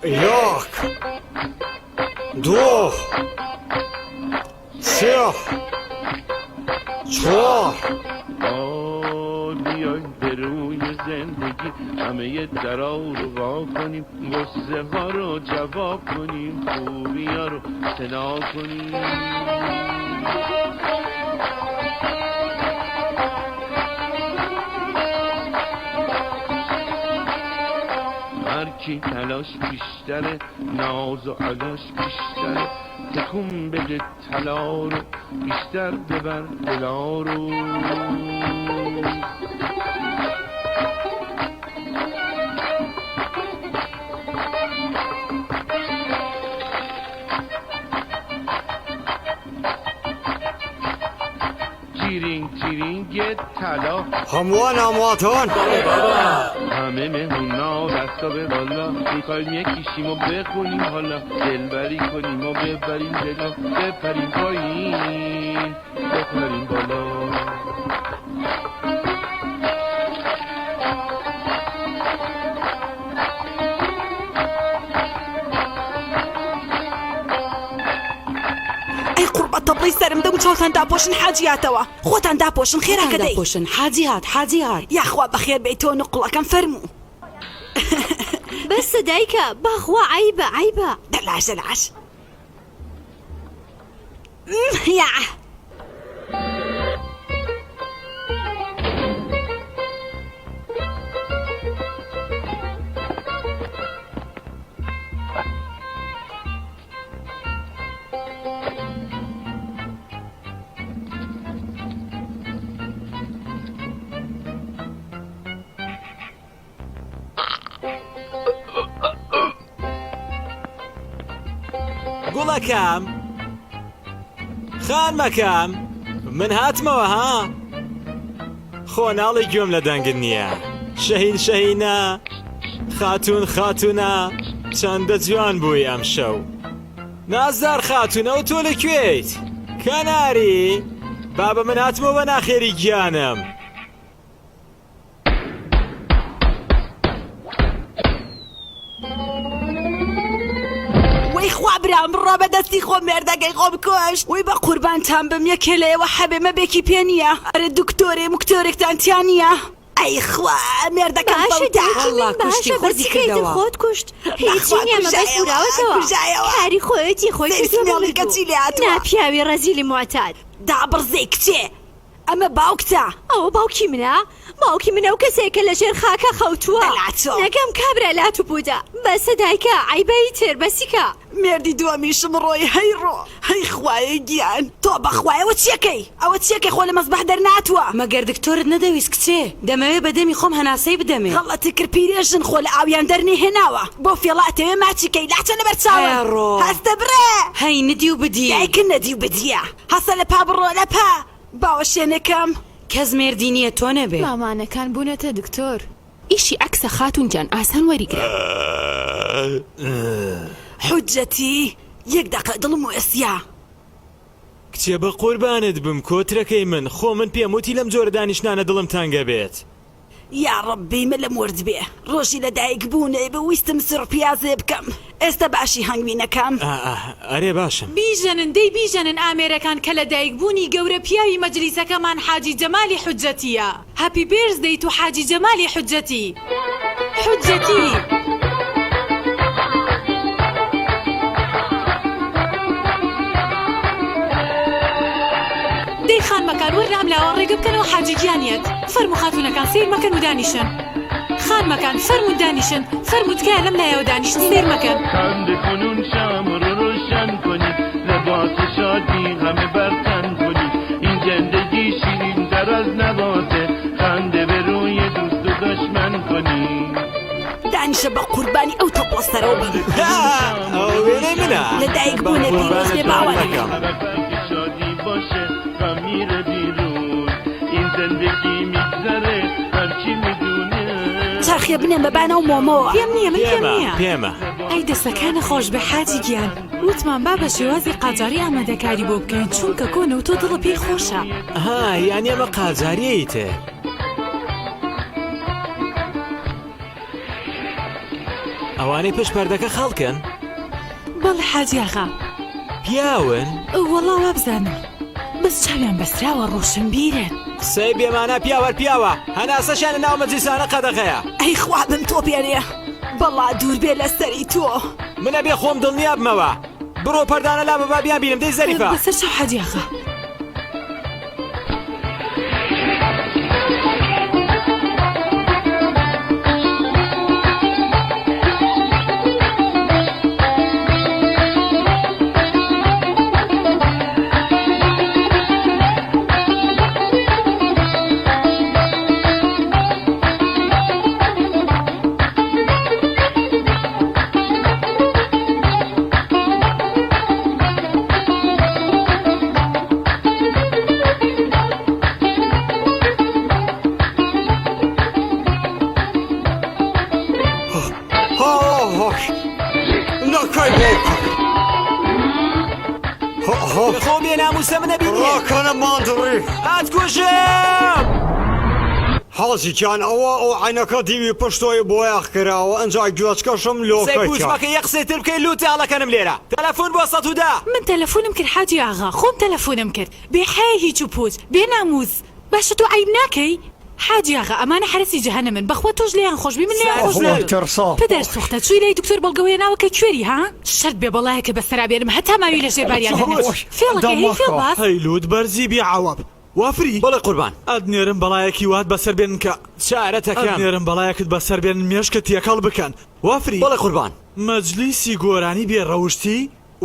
یەک دوو سێ چوار. بیاین به روی زندگی همه درا رو وا کنیم غصه ها رو جواب کنیم خوبی ها رو سنا کنیم. هرکی تلاش بیشتره ناز و علاش بیشتره تکون بده طلا رو بیشتر ببر دلا رو. تیرینگ تیرینگ طلا. هەمووان هاوڵاتان. همه مهمونا دستا به بالا میخوایم یکیشیم و بخونیم حالا دلبری کنیم و ببریم دلا بپریم پایین بپریم بالا. ئەی قوڕبە تەپڵی سەرم دەم و چاوتان داپۆشن حاجی هاتەوە خۆتان داپۆشن خێرا خۆتان کە دەی. داپۆشن حاجی هات حاجی هات. یاخوا بەخێر بێی تۆ نوقڵەکەم فەرموو. بەسە دایکە بەخوا عەیبە عەیبە. دەلاش دەلاش یاع. گوڵەکەم خانمەکەم من هاتمەوە ها خۆ ناڵی گوێم لە دەنگت نییە شەهین شەهینە خاتوون خاتوونە چەندە جوان بووی ئەم شەو نازدار خاتوون ئەو تۆ لە کوێیت کەناری بابە من هاتمەوە بە ناخێری گیانم وەی خوا برام بڕۆ بە دەستی خۆم مێردەکەی خۆم کوشت وەی بە قوربانتان بم یەکێ لە ئێوە حەبێ مەبێکی پێ نییە ئەرێ دکتۆرێ مکتۆرێکتان تیا نییە ئەی خوا مێردەکەم باشە فەوتا. دایکی وەڵڵا من کوشتی باشە خوردی بەس چیکەی تر کردەوە. خۆت کوشت هیچی بەخوا نییە مەبەست کوژایەوە بوراوەتەوە کوژایەوە کاری خۆیەتی خۆی سەیر کردووە بە سمێڵی کە مردوو چی لێ هاتووە. ناپیاوی ڕەزیلی موعتاد. دابڕزێ کچێ ئەمە باوکتە. ئەوە باوکی منە؟ باوکی من ئەو کەسەیە کە لەژێر خاکا خەوتووە. دەلاچۆ. نەکەم کابرا لات و پوتە. بەسە دایکە عەیبە ئیتر بەسی کە. مێردی دووەمیشم ڕۆی هەی ڕۆ. هەی خوایە گیان تۆ بەخوای ئەوە چیەکەی ئەوە چیەکەی خۆ لە مەسبەح دەرنەهاتووە. مەگەر دکتۆرت نەدەویست کچێ؟ دەمەوێ بە دەمی خۆم هەناسەی بدەمێ. غەڵەتت کرد پیرێژن خۆ لە ئاویان دەرنەهێناوە بەو فێڵە ئەتەوێ ماچی کەی لاچە لەبەر چاوم ئەی ڕۆ. هەستە بڕێ. هەی ندی و بدی. دایکت نەدی و بدیە. هەستە لە پا بڕۆ لە پا باوەشێنەکەم. کەس مێردی نییە تۆ نەبێ. مامانەکان بوونەتە دکتۆر. ئیشی عەکسە خاتوون گیان ئاسان وەریگرە. حوجەتی یەک دەقە دڵم وێسیا. کچێ بە قوربانت بم کۆترەکەی من خۆ من پێم وتی لەم جۆرە دانیشتنانە دڵم تەنگەبێت. یاڕەبی ملم ورد بێ ڕۆژی لە دایک بوونێ بوو ویستم سوڕپیازێ بکەم ئێستا باشی هەنگوینەکەم. ئا ئا ئەرێ باشم. بیژەنن دەی بیژەنن ئامێرەکان کە لە دایک بوونی گەورە پیاوی مەجلیسەکەمان حاجی جەمالی حوجەتیە Happy birthday to حاجی جەمالی حوجەتی حوجەتی. دەی خانمەکان وەرنە ئەم لاوە ڕێگە بکەنەوە حاجی گیان یەت فەرموو خاتوونەکان سەیر مەکەن و دانیشن خانمەکان فەرموون دانیشن فەرموو تکایە لەم لایەوە دانیشن سەیر مەکەن. خنده کنون شمع رو روشن کنیم لباس شادی همه بر تن کنیم این زندگی شیرین تر از نباته خنده به روی دوست و دشمن کنیم. دانیشە بە قوربانی ئەو تەپڵە سەرەوە بم. ها ئەوە وێنەی منە لە دایک بە بوونێ پیرۆز قوربانت بێ بم باوانەکەم. مەکەم. وقتی که شادی باشه غم میره بیرون این زندگی میگذره هر کی میدونه. چەرخێ بنێ بە بانەو مۆمەوە. پێم نییە من پێم پێمە نییە. پێمە. ئەی دەسەکانە خۆش بێ حاجی گیان. وتمان با بە شێوازی قاجاری ئامادەکاری بۆ بکەین چونکە کۆنە و تۆ دڵە پێی خۆشە. ها یانی ئەمە قاجاریە ئیتر. ئەوانەی پشت پەردەکە خەڵکن؟ بەڵێ حاجی ئاغا. پیاون؟ وەڵا وابزانم بەس چاویان بەستراوە ڕۆشنبیرن. قسەی بێمانا پیاو هەر پیاوە هەناسەشیان لە ناو مەجلیسانە قەدەغەیە. ئەی خوا بم تۆ بێنێ بەڵا دوور بێ لە سەری تۆ. من ئەبێ خۆم دڵنیا بمەوە. بڕۆ پەردانە لابە با بیانبینم دەی زەریفە. بەسەر چاو حاجی ئاغا. خۆ بێ ناموسە منە بینی ڕاکەنە ماندڕی ئەتکوژم حاجی گیان ئەوە ئەو عەینەکە دیوی پشتۆی بۆیاخ کراوە ئەنجا گوێچکەشم قسەی لۆکەی پوچ تیا. مەکە یەک قسەی تر بکەی لووت تاڵەکەنم لێرە تەلەفون بۆ 110. من تەلەفونم کرد حاجی ئاغا خۆم تەلەفونم کرد بێ حەیای هیچ و پوچ بێ ناموس باشە تۆ عەیب ناکەی حاجی ئاغا ئەمانە حەرەسی جەهەنەمن بەخوا تۆش لێیان خۆش بی من لێیان خۆش ئەخ نابم ترسا. پدەر سوختە چوی لای دکتۆر بەڵگەو هێناوە کە کوێری ها شەرت بێ بەڵایەکە بەسەرا بێنم هەتا ماوی لەژێر باریان دەرنەچی فێڵەکەی هەی فێڵ باز. هەی لوت بەرزی بی عەوەب. وافری. بەڵێ قوربان. ئەتنێرم بەڵایەکی وات بەسەر بێنن کە. چارەتەکەم. ئەتنێرم بەڵایەکت بەسەر بێنن مێشکت تێکەڵ بکەن. وافری. بەڵێ قوربان. مەجلیسی گۆرانی بێ ڕەوشتی.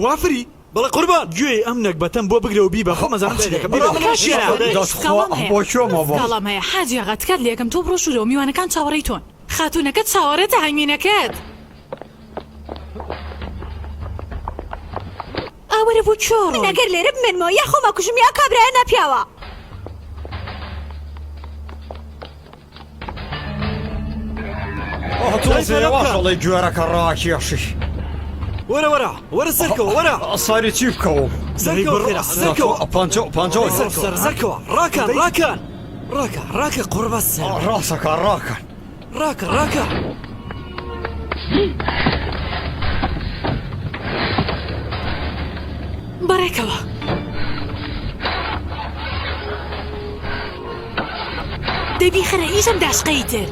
وافری. بەڵێ قوربان. گوێی ئەم نەگبەتەم بۆ بگرە و بیبە خۆم ئەزانم چی دەکەم. بڕۆ من ئەشێنە. دەست خوا سکاڵام هەیە. بۆ کوێ مەبە. سکاڵام هەیە حاجی ئاغا تکات لێکەم تۆ بڕۆ ژوورەوە میوانەکان چاوەڕێی تۆن. خاتوونەکەت چاوەڕێتە هەنگوینەکەت. ئا وەرە بۆ کوێ من ڕۆی؟ ئەگەر لێرە بمێنمەوە یا خۆم ئەکوژم یا کابرایە ناپیاوە. ئاه تۆزێ یەواش ئەڵێی گوێرەکە ڕاکێشی. وەرە وەرە وەرە سەرکەوە وەرە. سەری چی بکەوم؟ سەرکەوە خێرا سەرکەوە. پەنجە پەنجە سەرکەوە سەرکەوە ڕاکان ڕاکان ڕاکە ڕاکە قوڕبەسەر. ڕاستەکە ڕاکەن. ڕاکە ڕاکە. بەڕێکەوە. دەی بیخەرە ئیشم داشقەی تر.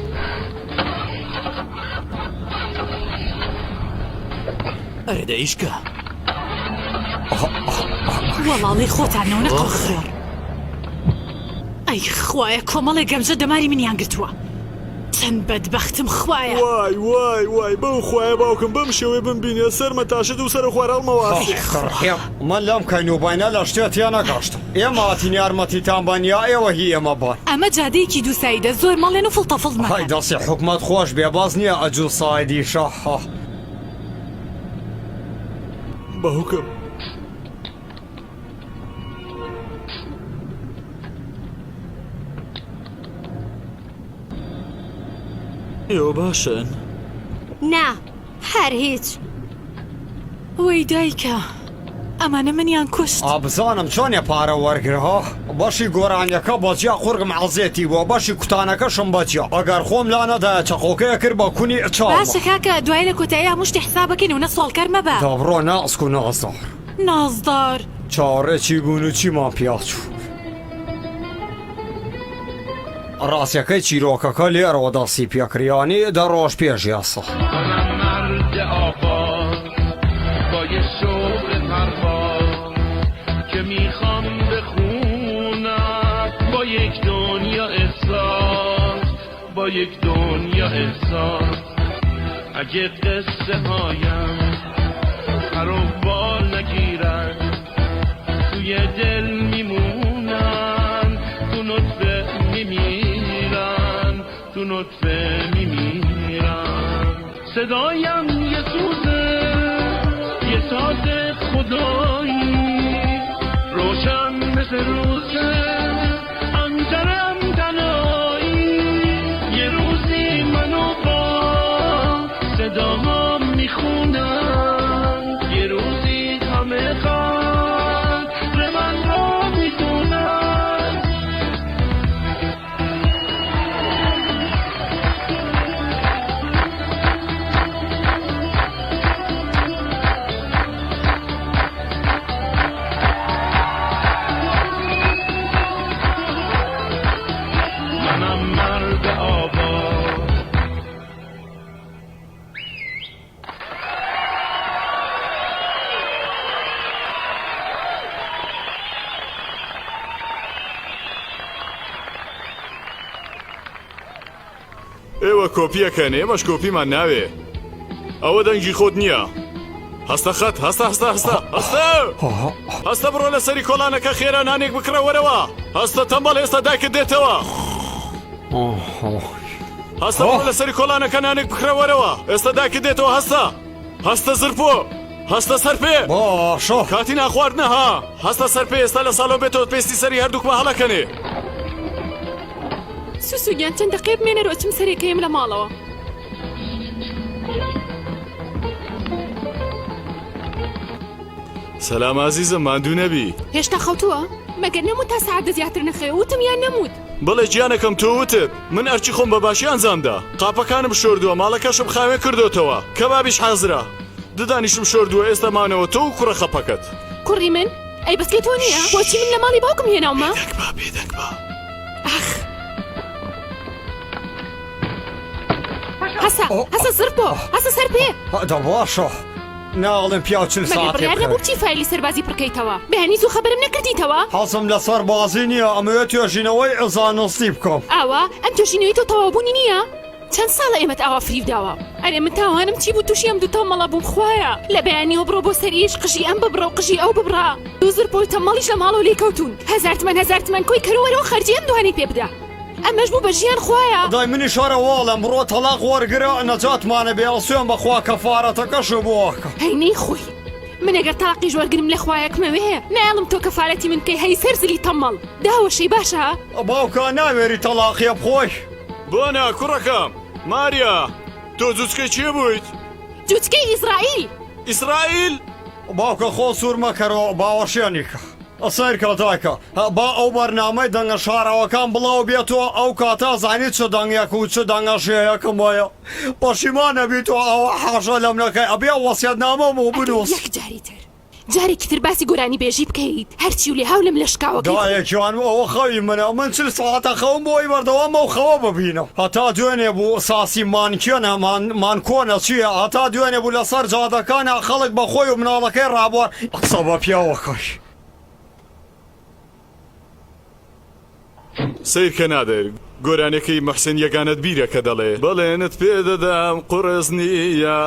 ئەرێ دە ئیشکە. وەڵاڵی خۆتانەوە نە قەڵخۆر. ئەی خوایە کۆمەڵێ گەمژە دەماری منیان گرتووە چەند بەدبەختم خوایە. وای وای وای بەو خوایە باوکم بەم شێوەیە بمبینێ سەرمە تاشێت و سەرە خوار هەڵمەواسێ. من لەم کەین و بینە لە شتێ تێنەگەشتم ئێمە هاتین یارمەتیتان بەن یا ئێوە هی ئێمە بن؟ ئەمە جادەیەکی دووسایدە زۆر مەڵێن و فڵتە فڵت هەی مەکەن. دەستی حکومەت خۆش بێ بەس نییە ئەجوو سایدیشە هە. باوکم. ئێوە باشن؟ نا هەر هیچ. وەی دایکە ئەمانە منیان کوشت. ئا بزانم چۆنێ پارە وەرگرە ها بەشی گۆرانیەکە بەجیا قورگم عەزێتی بوە بەشی کوتانەکەشم بەجیا ئەگەر خۆم لا نەدایە چەقۆکەیە کرد بە کونی چاوما. باشە کاکە دوای لە کۆتایی هەموو شتێ حسابەکەین و نە سواڵکەر مەبە. دەبڕۆ ناسک و نازدار. نازدار. چاوەڕێ چی بوون و چیمان پیا چوو. ڕاستیەکەی چیرۆکەکە لێرەوە دەستی پێکرد یانی دە ڕۆژ پێش ئێستا. ئێوە کۆپیەکەن ئێمەش کۆپیمان ناوێ. ئەوە دەنگی خۆت نییە. هەستە خەت هەستە هەستە هەستە هەستە هەستە بڕۆ لە سەری کۆڵانەکە خێرا نانێک بکڕە وەرەوە هەستە تەمبەڵ ئێستا دایکت دێتەوە هەستە بڕۆ لە سەری کۆڵانەکە نانێک بکڕە وەرەوە ئێستا دایکت دێتەوە هەستە هەستە زرپۆ هەستە سەر پێ باشە کاتی ناخواردنە ها هەستە سەر پێ ئێستا لە ساڵۆن بێتەوە پێستی سەری هەردووکمان هەڵەکەنێ سوسو گیان چەند دەقەیە بمێنەرەوە چم سەرێکەیەم لە ماڵەوە. سەلام ئازیزم ماندوو نەبی. هێشتا خەوتووە؟ مەگەر نەموت تا سەعات دە زیاتر نەخەوێ وتم یان نەموت؟ بەڵێ گیانەکەم تۆ وتت من ئەرکی خۆم بە باشی ئەنجامدا قاپەکانم شۆردووە ماڵەکەشم خاوێن کردۆتەوە کەبابیش حازرە ددانیشم شۆردووە ئێستا مانەوە تۆ و کوڕە خەپەکەت. کوڕی من؟ ئەی بەسکەی تۆ نییە؟ بۆچی من لە ماڵی باوکم هێناومە؟ بێدەنگ بە بێدەنگ بە. ئاخ هەسە هەسە زڕ بۆ هەسە سەر پێ. دە باشە ناڵێم پیاو چل مەگەر ساعتێ بڕیار نەبوو بخەوێ. بچی فایلی سەربازی پڕکەیتەوە بەیانی زوو خەبەرم نەکردیتەوە؟ حەزم لە سەربازی نییە ئەمەوێ توێژینەوەی زانستی بکەم. ئاوا ئەم توێژینەوەی تۆ تەواوبوونی نییە؟ چەند ساڵە ئێمەت ئاوا فریو داوە ئەرێ من تاوانم چی بوو تووشی ئەم دوو تەمەڵە بووم خوایە لە بەیانیەوە بڕۆ بۆ سەر ئیش قژی ئەم ببڕە و قژی ئەو ببڕە دوو زرپۆی تەمەڵیش لە ماڵەوە لێی کەوتوون هەزار تمەن هەزار تمەن کۆی کەرو وەرەوە خەرجی ئەم دوانەی پێ بدە ئەمەش بوو بە ژیان خوایە. دای منیش هەرە واڵێم بڕۆ تەڵاق وەرگرە نەجاتمانە بێ سوێن بەخوا کەفارەتەکەشم بۆ ئەکا. هەی نەیخۆی من ئەگەر تەڵاقیش وەرگرم لە خوایەکمەوێ نایەڵم تۆ کەفارەتی من بکەی هەی سەر زلی تەمەڵ داوەشێی باشە. باوکە ناوێری تەڵاقیە بخۆی. بۆ نا کوڕەکەم؟ ماریا، تۆ جوچکەی کێ بوویت؟ جوچکەی ئیسرائیل. ئیسرائیل؟ باوکە خۆ سوور مەکەرەوە باوەشێنی کە. سەیرکە دایکە با ئەو بەرنامەی دەنگە شاراوەکان بڵاو بێتەوە ئەو کاتە ئەزانی چ دەنگێک و چ دەنگە شێیەکم هەیە پەشیمان ئەبیتەوە ئەوە حاشا لەم نەکەی ئەبێ وەسیەتنامەم بۆ ئەگەر بنووسی. یەک جاری تر جارێکی تر باسی گۆرانی بێژی بکەیت هەرچی و لێهاو لەم لە شکاوەکەی خۆم. دایە گیان ئەوە خەوی منە من چل سەعاتە خەوم بۆی بەردەوام ئەو خەوە ببینم هەتا دوێنێ بوو ساسی مانکێنە مان مانکۆنە چیە هەتا دوێنێ بوو لەسەر جادەکانا خەڵک بە خۆی و مناڵەکەی ڕابوار قسە بە پیاوەکەی. سەیرکە نادر گۆرانیەکەی موحسین یەگانەت بیرە کە دەڵێ بەڵێنت پێ دەدەم قوڕس نییە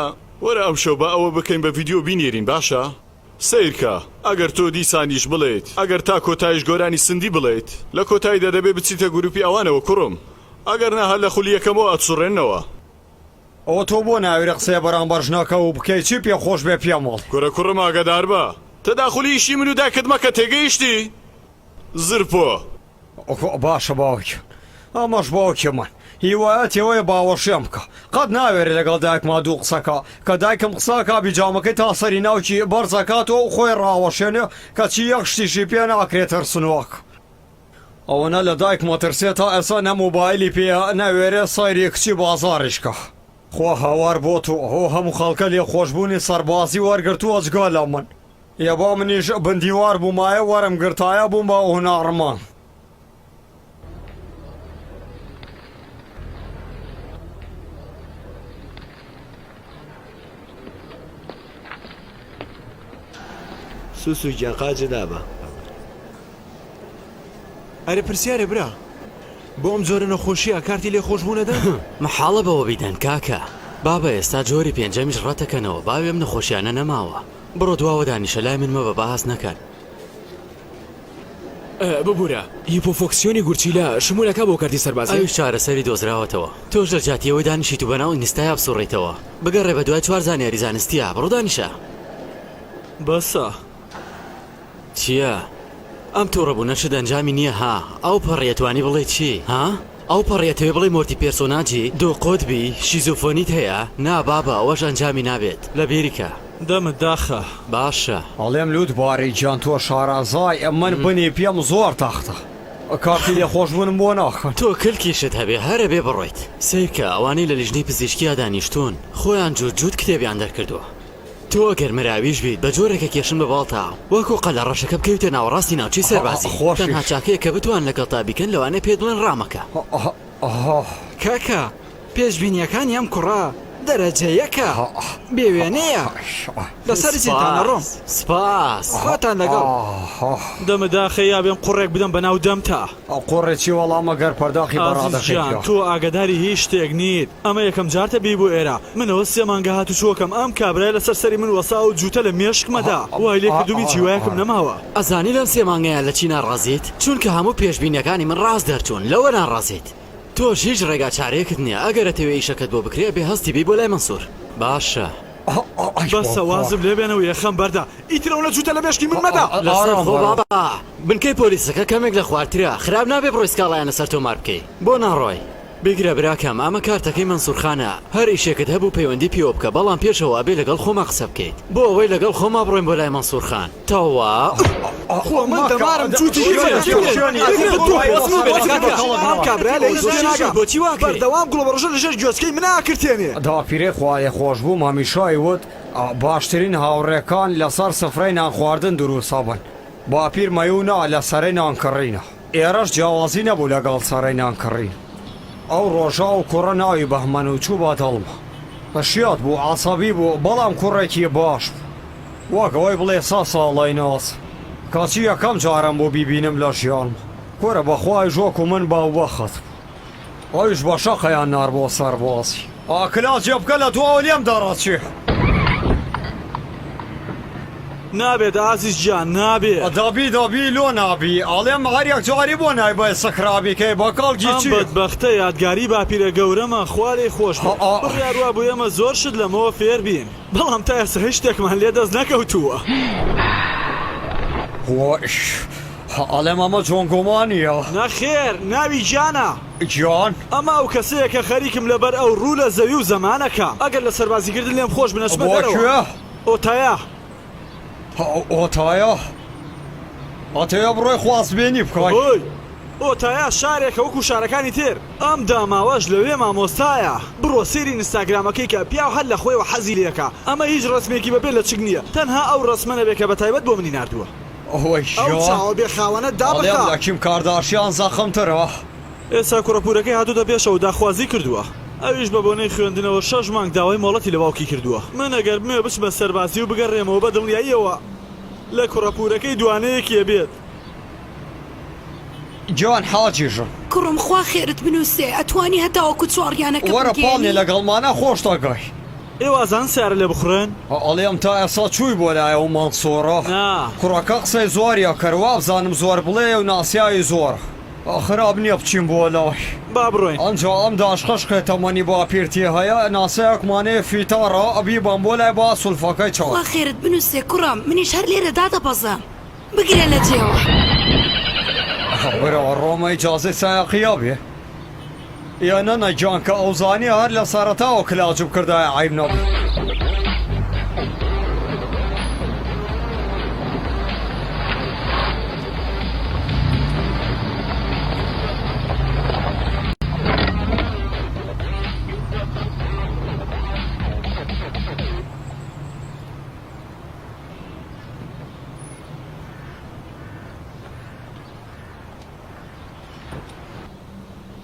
وەرە ئەمشەو با ئەوە بکەین بە ڤیدیۆ بینێرین باشە سەیرکە ئەگەر تۆ دیسانیش بڵێیت ئەگەر تا کۆتایش گۆرانی سندی بڵێیت لە کۆتاییدا دەبێ بچیتە گروپی ئەوانەوە کوڕم ئەگەر نا هەر لە خولی یەکەمەوە ئەتسوڕێننەوە. ئەوە تۆ بۆ ناوێری قسەیە بەرامبەر ژنەکە و بکەی چی پێ خۆش بێ پێم بڵێ. کورە کوڕم ئاگاداربە تەداخولی ئیشی من و دایکت مەکە تێگەیشتی؟ زرپۆ. باشە باوکیان ئەمەش باوکی من هیوایەتی ئەوەیە باوەشێم بکا قەت ناوێرێ لەگەڵ دایکما دوو قسەکا کە دایکم قسەکا بیجامەکەی تا سەری ناوکی بەرزەکاتەوە و خۆی ڕاوەشێنێ کەچی یەک شتیشی پێ ناکرێ ترسنۆک ئەوەنە لە دایکمە ترسێ تا ئێستا نە مۆبایلی پێیە نە وێرێ سەیری کچی بازاڕیش کا. خوا هاوار بۆ تۆ ئەو هەموو خەڵکە لێخۆشبوونی سەربازی وەرگرتووە جگە لە من. یەبا منیش بن دیوار بوومایە وەرم گرتایە بووم بە هونەڕمان. سوسو گیان قاچت دابە. ئەرێ پرسیارێ برا بۆ ئەم جۆرە نەخۆشیە کارتی لێخۆشبوون ئەدەن؟ مەحاڵە بەوە بیدەن کاکە بابە ئێستا جۆری پێنجەمیش ڕەتەکەنەوە باوی ئەم نەخۆشیانە نەماوە بڕۆ دواوە دانیشە لای من مەبە با هەست نەکەن. ببورە هیپۆفۆکسیۆنی گورچیلە شمولەکە بۆ کەرتی سەربازی؟ ئەویش چارەسەری دۆزراوەتەوە تۆش لە جیاتی ئەوەی دانیشیت و بەناو ئینستایا بسوڕێیتەوە بگەڕێ بەدوای چوار زانیاری زانستیا بڕۆ دانیشە. بەسە. چیە؟ ئەم توڕەبونەشت ئەنجامی نیە ها؟ ئەو پەڕی ئەتوانی بڵێی چی؟ ها؟ ئەو پەڕی ئەتەوێ بڵێی مۆرتی پێرسۆناجی دوو قوتبی شیزۆفۆنیت هەیە؟ نا بابە ئەوەش ئەنجامی نابێت لەبیری کە. دەمت داخە. باشە. ئەڵێم لوت باری گیان تۆ شارەزای من بنی پێم زۆر تەختە کارتی لێخۆشبونم بۆ ناکەن. تۆ کلکیشت هەبێ هەر ئەبێ بڕۆیت. سەیرکە ئەوانەی لە لیژنەی پزیشکیا دانیشتوون خۆیان جوت جوت کتێبیان دەرکردوە. تۆ ئەگەر مراویش بیت بە جۆرێک ئەکێشم بە باڵتا وەکو قەلە ڕەشەکە بکەویتە ناوەڕاستی ناوچەی سەربازی تەنها چاکەیە کە بتوان لەگەڵتا بیکەن لەوانەیە پێت بڵێن ڕامەکە. کاکە پێشبینیەکانی ئەم کوڕە. دەرەجە یەکە بێ وێنەیە لەسەر زیتان ئەڕۆم. سپاس. خواتان لەگەڵ. دەمت داخە یا بێم قوڕێک بدەم بەناو دەمتا. قوڕێ چی وەڵا مەگەر پەرداخی ئازیز بەڕادەکەی گیان پیا. تۆ ئاگاداری هیچ شتێک نیت ئەمە یەکەم جارتە بێی بۆ ئێرە من ئەوە سێ مانگە هاتوچۆکەم ئەم کابرایە لەسەر سەری من وەستا و جووتە لە مێشکمەدا وای لێ کردووم هیچ هیوایەکم نەماوە. ئەزانی لەم سێ مانگەیا لە چی ناڕازیت؟ چونکە هەموو پێشبینیەکانی من ڕاست دەرچوون لەوە ناڕازیت. تۆش هیچ ڕێگا چارەیەکت نیە ئەگەر ئەتەوێ ئیشەکەت بۆ بکرێ ئەبێ هەستی بێی بۆ لای مەنسور باشە. بەسە وازم لێ بێنە و یەخەم بەردە ئیتر ئەونە جووتە لە مێشکی من مەدە. لەسەر خۆ بابە بنکەی پۆلیسەکە کەمێک لە خوارترە خراپ نابێ بڕۆی سکاڵایان لەسەر تۆمار بکەی بۆ ناڕۆی؟ بگرە براکەم ئەمە کارتەکەی مەنسور خانە هەر ئیشێکت هەبوو پەیوەندی پێوە بکە بەڵام پێش ئەوە ئەبێ لەگەڵ خۆما قسە بکەیت بۆ ئەوەی لەگەڵ خۆما بڕۆین بۆ لای مەنسور خان تەواو. خۆ من دەمارم جووتی ئەم کابرا لە هیچ تێناگا بۆچی وا ئەکەی؟ بەردەوام گوڵەبەڕۆژە لەژێر گوێچکەی منا ئەکرتێنێ. داپیرەی خوالێخۆشبووم هەمیشە ئەیوت باشترین هاوڕێکان لەسەر سفرەی نانخواردن دروست ئەبن باپیر مەیوو نا لە سەرەی نانکڕینە. ئێرەش جیاوازی نەبوو لەگەڵ سەرەی نان کڕین. ئەو ڕۆژە ئەو کوڕە ناوی بەهمەن و چوو بە دڵما. شێت بوو، عەسەبی بوو، بەڵام کوڕێکی باش بوو. وەک ئەوەی بڵێ سە ساڵەی ناسم. کەچی یەکەم جارم بوو بیبینم لە ژیانما. کورە بەخوا ئەویش وەکوو من باوبەخت بوو. ئەویش بە شەقیان نارد بۆ سەربازی. ئاکلا جێ بکە لە دواوە لێم دەڕەچێ. نابێت ئازیز گیان نابێ. دەبی دەبی لۆ نابی ئەڵێم هەر یەک جاری بۆ نایبای سکرابی کەی بە کەڵکی ئەم چی. بەدبەختە یادگاری باپیرە گەورەمە خوا لێی خۆش بێت بڕیار وابوو ئێمە زۆر شت لەمەوە فێر بین بەڵام تا ئێستا هیچ شتێکمان لێ دەست نەکەوتووە. وای ئەڵێم ئەمە جۆنگۆمانیە. نەخێر ناوی گیانە. گیان؟ ئەمە ئەو کەسەیە کە خەریکم لەبەر ئەو ڕوو لە زەوی و زەمان ئەکەم ئەگەر لە سەربازیکردن لێم خۆش بن ئەچمە بۆ دەرەوە. کوێ؟ ئۆتایا. ئۆتایا؟ ئەتەوێ بڕۆی خوازبێنی بکای؟ هۆی! ئۆتایا شارێکە وەکو شارەکانی تر. ئەم داماوەش لەوێ مامۆستایە. بڕۆ سەیری ئینستاگرامەکەی کە، پیاو هەر لە خۆیەوە حەزی لێکا. ئەمە هیچ ڕەسمێکی بەبێ لەچک نییە، تەنها ئەو ڕەسمە نەبێ کە بە تایبەت بۆ منی ناردووە. ئەوەی ئەو گیان! چاوە بێ خاوەنە ئەڵێم دابخە. لە کیم کارداشیان زەخمترە. ئێستا کوڕە پورەکەی هاتۆتە پێشەوە داخوازی کردووە ئەویش بە بۆنەی خوێندنەوە شەش مانگ داوای مۆڵەتی لە باوکی کردووە من ئەگەر بمەوێ بچمە سەربازی و بگەڕێمەوە بە دڵنیاییەوە لە کوڕە پورەکەی دوانەیەکی ئەبێت. گیان حاجی ژن. کوڕم خوا خێرت بنوسێ ئەتوانی هەتاوەکو چواڕیانەکە وەرە پاڵنێ بمگەیەنی؟ لەگەڵمانا خۆش دەگای. ئێوە ئەزانن سەیارە لێ بخوڕێن؟ ئەڵێم تا ئێستا چووی بۆ لای ئەو مەنسوڕە؟ نا. کوڕەکە قسەی زۆری ئەکرد وابزانم زۆر بڵێیە و ناسیاوی زۆرە. خراپ نیە بچین بۆ لای. با بڕۆین. ئەنجا ئەم داشقەش کە تەمەنی باپیرتی هەیە ناسیاوێکمان هەیە فیتاڕە بیبەم بۆ لای با سولفەکەی چاک. خوا خێرت بنوسێ کوڕم منیش هەر لێرە دادەبەزم بگرە لە جێوە. برا ڕۆمە ئیجازەی سایەقیە بێ یا نەنە گیان کە ئەوزانی هەر لە سەرەتاوە کلاجم کردایە عەیب نەبوو.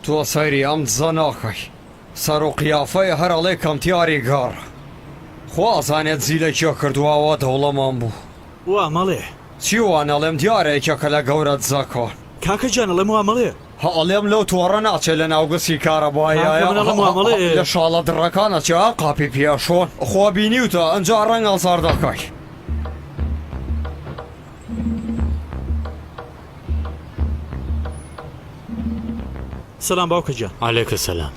تۆ سەیری ئەم دزە ناکەی سەر و قیافەی هەر ئەڵێ کەمتیاری گەڕ خوا ئەزانێ دزی لە کێ کردووە ئاوا دەوڵەمان بوو. وا مەڵێ. چی وا نەڵێم دیارە یەکێکە لە گەورە دزەکان. کاکە گیان ئەڵێم وا مەڵێ. هە ئەڵێم لەو تۆڕە ناچێ لە ناو گسی کارەبایایە کاکە من ئەڵێم وا مەڵێ. لە شاڵە دڕەکان ئەچێ ها قاپی پێشۆن خوا بینیوتە ئەنجا ڕەنگ هەڵساردەکەی. سەلام باوکە گیان. عەلێکە سەلام.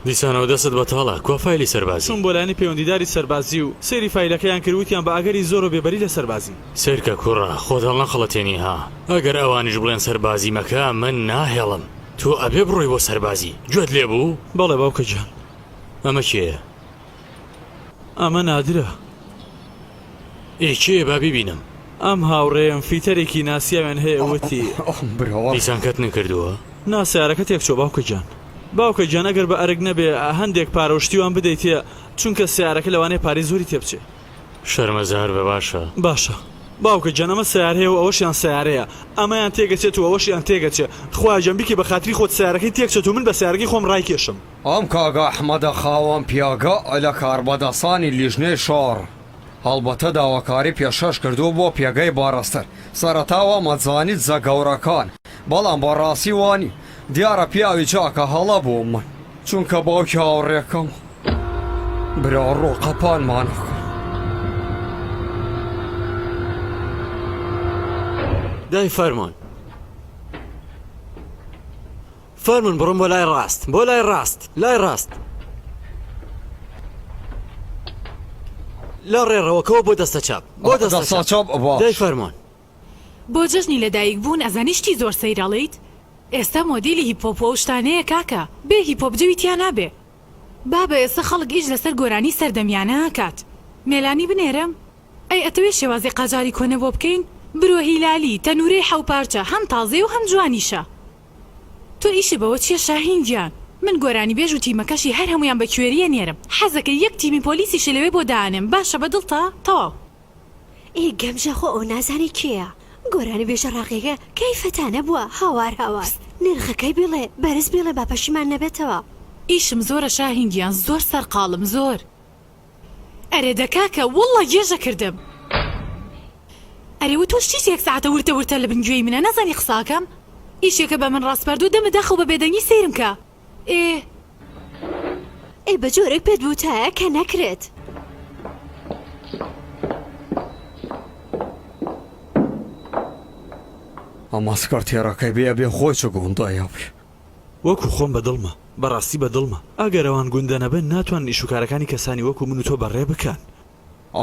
دیسانەوە دەستت بەتاڵە، کوا فایلی سەربازی؟ چووم بۆ لایەنی پەیوەندیداری سەربازی و سەیری فایلەکەیان کرد وتیان بە ئەگەری زۆرەوە بێبەری لە سەربازی. سەیرکە کوڕە خۆت هەڵنەخەڵەتێنی ها، ئەگەر ئەوانیش بڵێن سەربازی مەکە من ناهێڵم، تۆ ئەبێ بڕۆی بۆ سەربازی، گوێت لێ بوو؟ بەڵێ باوکە گیان. ئەمە کێیە؟ ئەمە نادرە. ئێ کێیە با بیبینم. ئەم هاوڕێیەم فیتەرێکی ناسیاویان هەیە وتی. دیسان کەت نەکردووە؟ نا سەیارەکە تێکچووە باوکە گیان. باوکە گیان ئەگەر بە ئەرک نەبێ هەندێک پارە و شتی وام بدەیتێ چونکە سەیارەکە لەوانەیە پارەی زۆری تێبچێ. شەرمەزار بە باشە. باشە. باوکە گیان ئەمە سەیارەیە و ئەوەشیان سەیارەیە ئەمەیان تێگەچێت و ئەوەشیان تێگەچێ خوایە گیان بیکەی بە خاتری خۆت سەیارەکەی تێکچێت و من بە سەیارەکەی خۆم ڕایکێشم. ئەم کاک ئەحمەدە خاوەن پیاگە لە کاربەدەستانی لیژنەی شار هەڵبەتە داواکاری پێشکەش کردووە بۆ پێگەی بارستر سەرەتا وامەزانی دزە گەورەکان بەڵام بەڕاستی وانی دیارە پیاوی چاکە هەڵە بووم من چونکە باوکی هاوڕێکەم برا ڕۆ قەپانمانەکە. دای فەرموون فەرموون بڕۆن بۆ لای ڕاست بۆ لای ڕاست لای ڕاست لە ڕێڕەوەکەوە بۆ دەستە چەپ بۆ دەستە چەپ دای فەرموون. بۆ جەژنی لەدایک بوون ئەزانی شتی زۆر سەیر ئەڵێیت؟ ئێستا مۆدیلی هیپ هۆپ و ئەو شتانەیە کاکە بێ هیپ هۆپ جەوی تیا نابێ بابە ئێستا خەڵک ئیش لەسەر گۆرانی سەردەمیانە ئەکات مێلانی بنێرم؟ ئەی ئەتەوێ شێوازی قاجاری کۆنە بۆ بکەین؟ برۆ هیلالی تەنورەی حەوپارچە هەم تازەیە و هەم جوانیشە. تۆ ئیشت بەوە چیە شاهین گیان؟ من گۆرانیبێژ و تیمەکەشی هەر هەموویان بە کوێری ئەنێرم حەزەکەی یەک تیمی پۆلیسیشی لەوێ بۆ دائەنێم باشە بە دڵتە؟ تەواو. ئێ گەمژە خۆ ئەو نازانی کێیە گۆرانیبێژە ڕاقیەکە کەی فەتانە بووە هاوار هاوار نرخەکەی بیڵێ بەرز بیڵێ با پەشیمان نەبێتەوە. ئیشم زۆرە شاهین گیان زۆر سەرقاڵم زۆر. ئەرێ دە کاکە وەڵڵا گێژە کردم. ئەرێ وە تۆش چیت یەک سەعاتە ورتە ورتە لە بن گوێی منە نازانی قسە ئەکەم ئیشێکە بە من ڕاسپاردوە دەمت داخە و بە بێدەنگی سەیرم کە ئێ. ئەی بە جۆرێک پێت بوتایە کە نەکرێت. ئەمە سکرتێرەکەی بێ ئەبێ خۆی چ گوندەیە بێ. وەکو خۆم بە دڵمە. بەڕاستی بە دڵمە. ئەگەر ئەوان گوندە نەبن ناتوانن ئیشوکارەکانی کەسانی وەکو من و تۆ بەڕێ بکەن.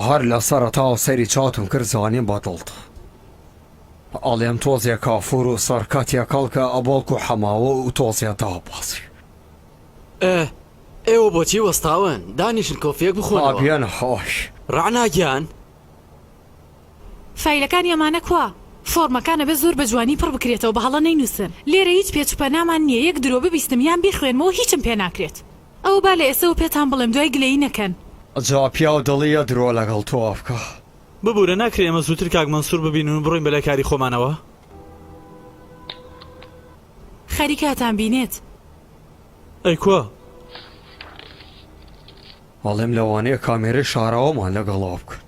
هەر لە سەرەتاوە سەیری چاتم کرد زانیم بە دڵتە. ئەڵێم تۆزێ کافور و سرکە تێکەڵ کە بەڵکو حەماوە و تۆزێ دابەزی. ئێ ئێوە بۆچی وەستاون؟ دانیشن کۆفیەک بخۆنەوە. ئابیەن هۆش. ڕەعنا گیان. فایلەکانی ئەمانە کوا؟ فۆڕمەکان ئەبێ زۆر بە جوانی پڕ بکرێتەوە بە هەڵە نەینوسن لێرە هیچ پێچ و پەنامان نیە یەک درۆ ببیستم یان بیخوێنمەوە هیچم پێ ناکرێت ئەوە با لە ئێسەوە پێتان بڵێم دوای گلەیی نەکەن. جا پیاو دڵیە درۆ لەگەڵ تۆ بکا. ببورە ناکرێ ئێمە زووتر کاک مەنسور ببینن و بڕۆین بەلای کاری خۆمانەوە؟ خەریکە ئەتانبینێت. ئەی کوا؟ ئەڵێم لەوانەیە کامێرەی شاراوەمان لەگەڵا بکەن.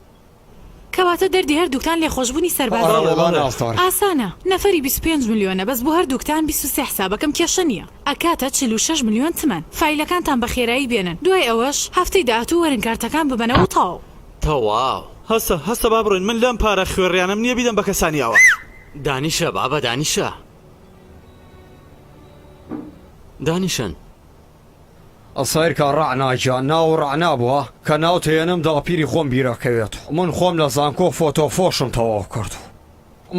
کەواتە دەردی هەردووکتان لێخۆشبوونی سەربازییە. ئەرێ وەڵا نازدار. ئاسانە. نەفەری 25 ملیۆنە بەس بۆ هەردووکتان 23 حسابەکەم کێشە نییە. ئەکاتە 46 ملیۆن تمەن. فایلەکانتان بە خێرایی بێنن. دوای ئەوەش هەفتەی داهاتوو وەرن کارتەکان ببەنەوە و تەواو. تەواو. هەستە هەستە با بڕۆین من لەم پارە خوێڕیانەم نییە بیدەم بە کەسانی ئاوا. دانیشە بابە دانیشە. دانیشن. سەیرکە ڕەعنا گیان ناو ڕەعنا بووە کە ناوت هێنم داپیری خۆم بیرەکەوێت من خۆم لە زانکۆ فۆتۆفۆشم تەواو کردوو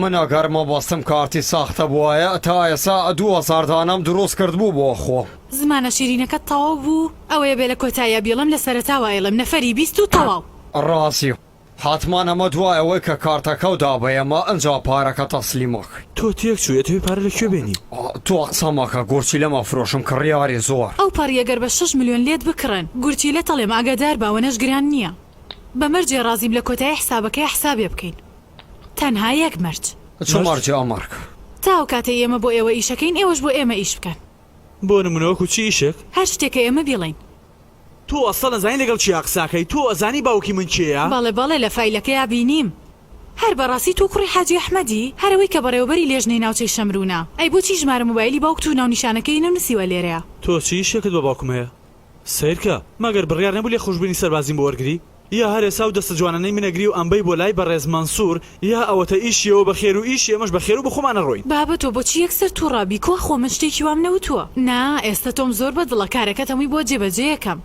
من ئەگەر مەبەستم کارتی ساختە بوایە تا ئێسا 2000 دانەم دروست کردبوو بۆ خۆم. زمانە شیرینەکەت تەواو بوو؟ ئەوەیە بێ لە کۆتاییا بیڵێم لە سەرەتاوە ئەیڵێم نەفەری 20 و تەواو. ڕازیم. حەتمان ئەمە دوای ئەوەی کە کارتەکەو دا بە ئێمە ئنجا پارەکە تەسلیم ئەکەین. تۆ تێک چووی ئەتەوێ پارە لە کوێ بێنی؟ تۆ قسە مەکە گورچیلەم ئەفرۆشم کڕیاری زۆر. ئەو پەڕیە گەر بە شەش ملیۆن لێت بکڕن گورچیلەت ئەڵێم ئاگادار بە ئەوەنەش گران نیە بە مەرجێ ڕازیم لە کۆتایی حسابەکەیا حسابێ بکەین تەنها یەک مەرج. چ مەرجێ ئەمەرگ؟ تا ئەو کاتەی ئێمە بۆ ئێوە ئیشەکەین ئێوەش بۆ ئێمە ئیش بکەن. بۆ نمونە وەکو چ ئیشێک؟ هەر شتێ کە ئێمە بیڵێین. تۆ ئەسڵەن ئەزانی لەگەڵ کێیا قسە ئەکەی؟ تۆ ئەزانی باوکی من کێیە؟ بەڵێ بەڵێ لە فایلەکەیا بینیم. هەر بەڕاستی تۆ کوڕی حاجی ئەحمەدی؟ هەر ئەوەی کە بەڕێوەبەری لێژنەی ناوچەی شەمرونە. ئەی بۆچی ژمارە مۆبایلی باوکت و ناونیشانەکەی نەنوسیوە لێرەیا؟ تۆ چ ئیشێکت بە باوکم هەیە؟ سەیرکە، مەگەر بڕیار نەبوو لێخۆشبوونی سەربازیم بۆ وەرگری؟ یا هەر ئێستا ئەو دەستە جوانانەی من ئەگری و ئەمبەی بۆ لای بەڕێز مەنسوور، یا ئەوەتە ئیشی ئەوە بەخێر و ئیشی ئێمەش بەخێر و بە خۆمان ئەڕۆین. بابە تۆ بۆچی یەکسەر توڕە بی کوا خۆ من شتێکی وام نەوتووە. نا ئێستا تۆم زۆر بە دڵە کارەکەت هەمووی بۆ جێبەجێ ئەکەم.